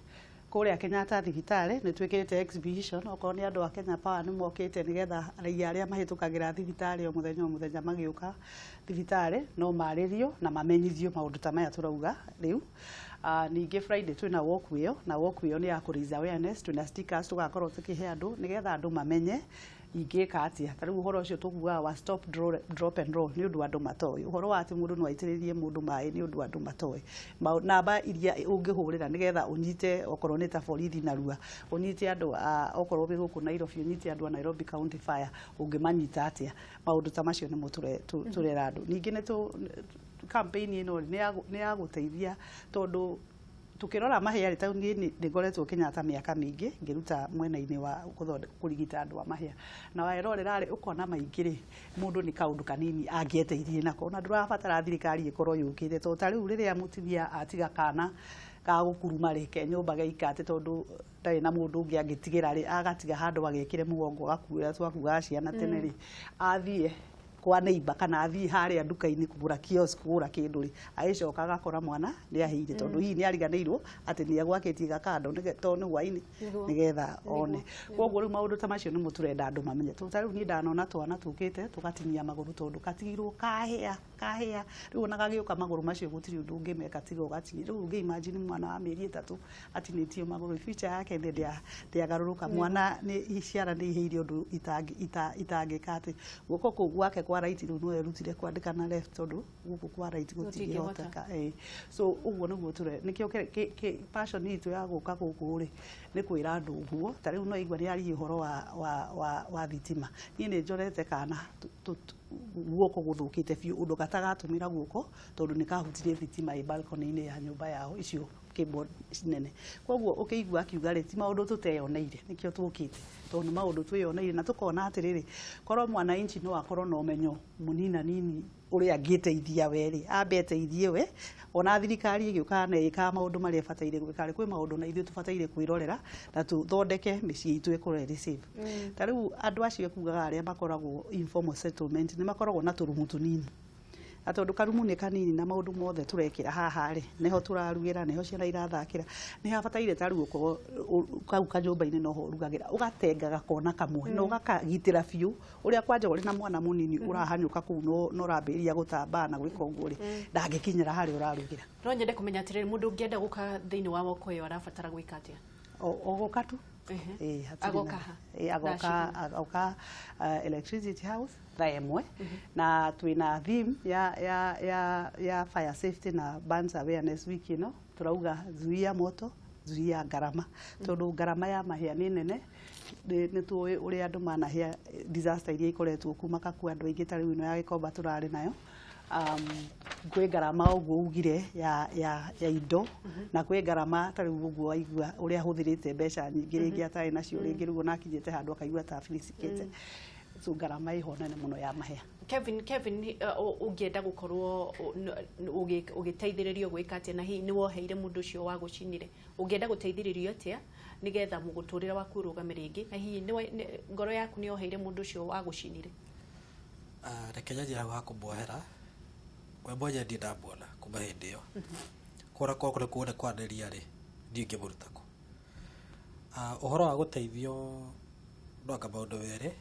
kũrĩa Kenyatta thibitarĩ nĩ twĩkĩte exhibition. Okorwo nĩ andũ a Kenya Power nĩ mokĩte nĩgetha raia arĩa mahĩtũkagĩra thibitarĩ o mũthenya o mũthenya magĩũka thibitarĩ no marĩrio na mamenyithio maũndũ ta maya tũrauga rĩu. Ningĩ Friday twĩna walk ĩyo, na walk ĩyo nĩ ya kũ raise awareness. Twĩna stickers tũgakorwo tũkĩhe andũ nĩgetha andũ mamenye ingĩka atĩa. Ta rĩu ũhoro ũcio tũkugaga wa stop, drop and roll nĩ ũndũ andũ matoĩ, ũhoro wa atĩ mũndũ no aitĩrĩrie mũndũ maĩ nĩ ũndũ andũ matoĩ. Namba iria ũngĩhũrĩra nĩgetha ũnyite okorwo nĩ ta borithi narua, ũnyite andũ a okorwo wĩ gũkũ Nairobi, ũnyite andũ a Nairobi County Fire, ũngĩmanyita atĩa. Maũndũ ta macio nĩmo tũrera andũ. Ningĩ nĩ tũ campaign ĩno nĩ ya gũteithia, tondũ tukĩrora mahĩa rĩ, taũni nĩ ngoretwo Kenyatta mĩaka mĩingĩ ngĩruta mwena-inĩ wa kũrigita andũ a mahĩa, na werorera rĩ, ũkona maingĩ rĩ, mũndũ nĩ kaũndũ kanini angĩeteithirie nako na ndũrabatara thirikari ĩkorwo yũkĩte. Tondũ ta rĩu rĩrĩa mũtumia atiga kana gagũkuruma rĩ, ke nyũmba geika atĩ tondũ ndarĩ na mũndũ ũngĩ angĩtigĩra rĩ, agatiga handũ agekĩre mũgongo agakuĩra twakuaga ciana tene rĩ, athiĩ kwa neighbor kana athiĩ harĩa nduka-inĩ kũgũra kiosk, kũgũra kĩndũ rĩ, agĩcoka agakora mwana nĩ ahĩire, tondũ hihi nĩ ariganĩirwo atĩ nĩ agwakĩtie gakando tondũ nĩ hwainĩ nĩgetha one. Koguo rĩu maũndũ ta macio nĩmo tũrenda andũ mamenye, tondũ ta rĩu niĩ ndanona twana tũkĩte tũgatinia magũrũ tondũ katigirwo kahĩa kahĩa. Rĩu ona gagĩũka magũrũ macio gũtirĩ ũndũ ũngĩmeka tiga ũgatinia. Rĩu ũngĩ imagine mwana wa mĩeri 3 atinĩtio magũrũ, future yake nĩ ndĩagarũrũka. Mwana nĩ ciana nĩ ihĩire ũndũ itangĩka atĩ guoko kũu gwake kwa right rĩu no erutire kwandĩka na left, tondũ gũkũ kwa right gũtingĩhoteka. So ũguo nĩguo tũre nĩkĩo passion itũ ya gũka gũkũ rĩ, nĩ kwĩra andũ ũguo. Ta rĩu no igua nĩ aria ũhoro wa thitima. Niĩ nĩ njorete kana guoko gũthũkĩte biũ ũndũ gatagatũmĩra guoko tondũ nĩ kahutirie thitima ĩ balcony-inĩ ya nyũmba yao, icio cable nene. Koguo ũkĩigua akiuga rĩ, ti maũndũ tũteyoneire, nĩkĩo tũkĩte, tondũ nĩ maũndũ twĩyoneire na tũkona atĩrĩrĩ, korwo mwananchi no akorwo na ũmenyo mũnina nini ũrĩa angĩteithia we rĩ, ambe eteithie we. Ona thirikari ĩgĩũkaga na ĩkaga maũndũ marĩa ĩbataire gwĩka rĩ, kwĩ maũndũ na ithuĩ tũbataire kwĩrorera na tũthondeke mĩciĩ itũ ĩkorwo ĩrĩ safe. Ta rĩu andũ acio ekugaga arĩa makoragwo informal settlement nĩ makoragwo na tũrumu tũnini, na tondũ karumu nĩ kanini na maũndũ mothe tũrekĩra haha rĩ, nĩho tũrarugĩra, nĩho ciana irathakĩra, nĩ habataire ta rĩu ũkorwo kau kanyũmba-inĩ noho ũrugagĩra, ũgatenga gakona kamwe na ũgakagitĩra biũ, ũrĩa kwanja ũrĩ na mwana mũnini ũrahanyũka kũu no ũrambĩrĩria gũtambaa na gwĩka ũguo rĩ, ndangĩkinyĩra harĩa ũrarugĩra. No nyende kũmenya atĩrĩrĩ, mũndũ ũngĩenda gũka thĩinĩ wa woko ĩyo arabatara gwĩka atĩa? O gũka tu. Hatirĩ Agoka ha? Agoka Thaa agoka Electricity House thaa 1, na twĩna theme ya fire safety na burns awareness week ĩno. Tũrauga zuia moto, zuia ngarama, tondũ ngarama ya mahĩa nĩ nene. Nĩ tũĩ ũrĩa andũ manahĩa, disaster iria ikoretwo kuma kakua andũ aingĩ, ta rĩu ĩno ya Gĩkomba tũrarĩ nayo. Kwĩ ngarama ũguo ugire ya indo, na kwĩ ngarama ta rĩu ũguo waigua ũrĩa ahũthĩrĩte mbeca nyingĩ rĩngĩ atarĩ nacio rĩngĩ, rĩu ona akinyĩte handũ akaigua ta abilicikĩte. So ngarama ĩho nene mũno ya mahĩa. Kevin, ũngĩenda gũkorwo ũgĩteithĩrĩrio gwĩka atĩa, na hihi nĩ woheire mũndũ ũcio wagũcinire? Ũngĩenda gũteithĩrĩrio atĩa nĩgetha mũgũtũrĩre waku ũrũgame rĩngĩ, na hihi ngoro yaku nĩ yoheire mũndũ ũcio wagũcinire? Ah, reke nyanjie hau ha kũmuohera. We mwenye ndirĩ ndamuona kuma hĩndĩ ĩyo. Kũra korwo nĩ kuona kwanĩria rĩ, ndiũĩ ingĩmũruta kũ. Ah, ũhoro wa gũteithio no anga maũndũ merĩ,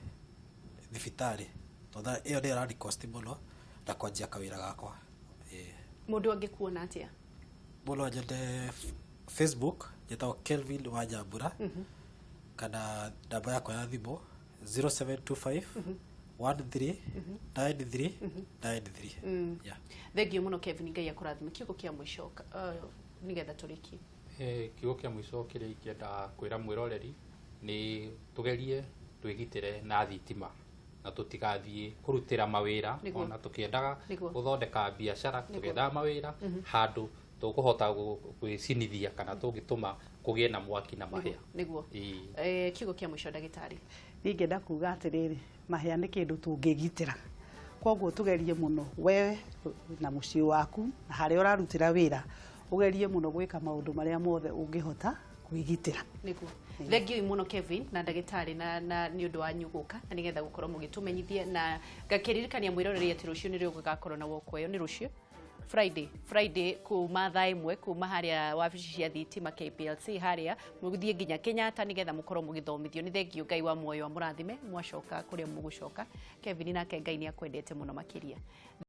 thibitarĩ, tondũ ĩyo nĩyo ĩrani cost mũno, na kwanjia kawĩra gakwa. Ĩĩ. Mũndũ angĩkuona atĩa? Mũndũ anyone Facebook, njĩtagwo Kelvin Wanyambura, kana namba yakwa ya thimũ. 0725 13 93 93. Yeah. Thengio mũno Kevin, Ngai akũrathime. Kiugo kĩa mũico nĩgetha tũrĩkie. Kiugo kĩa mũico kĩrĩa ingĩenda kwĩra mwĩroreri nĩ tũgerie twĩgitĩre na thitima na tũtigathiĩ kũrutĩra mawĩra ona tũkĩendaga gũthondeka biacara, tũkĩendaga mawĩra handũ tũkũhota gwĩcinithia kana tũngĩtũma kũgĩe na mwaki na mahĩa. Nĩguo. Ĩĩ. Kiugo kĩa mũico, ndagĩtarĩ. Niĩ ingĩenda kuga atĩrĩrĩ, mahĩa nĩ kĩndũ tũngĩgitĩra, koguo tũgerie mũno we na mũciĩ waku na harĩa ũrarutĩra wĩra, ũgerie mũno gwĩka maũndũ marĩa mothe ũngĩhota kwĩgitĩra. Nĩguo, thengio mũno Kevin na ndagĩtarĩ na nĩ ũndũ wanyu gũka na nĩgetha gũkorwo mũgĩtũmenyithia, na ngakĩririkania mwĩroreri atĩ rũciũ nĩrĩo gũgakorwo na woko ĩyo, nĩ rũciũ Friday kuma thaa 1, kuma harĩa wabici cia thitima KPLC harĩa, mũgĩthiĩ nginya Kenyatta nĩgetha mũkorwo mũgĩthomithio. Nĩ thengio, Ngai wa muoyo amũrathime mwacoka kũrĩa mũgũcoka. Kevin nake, Ngai nĩ akwendete mũno makĩria.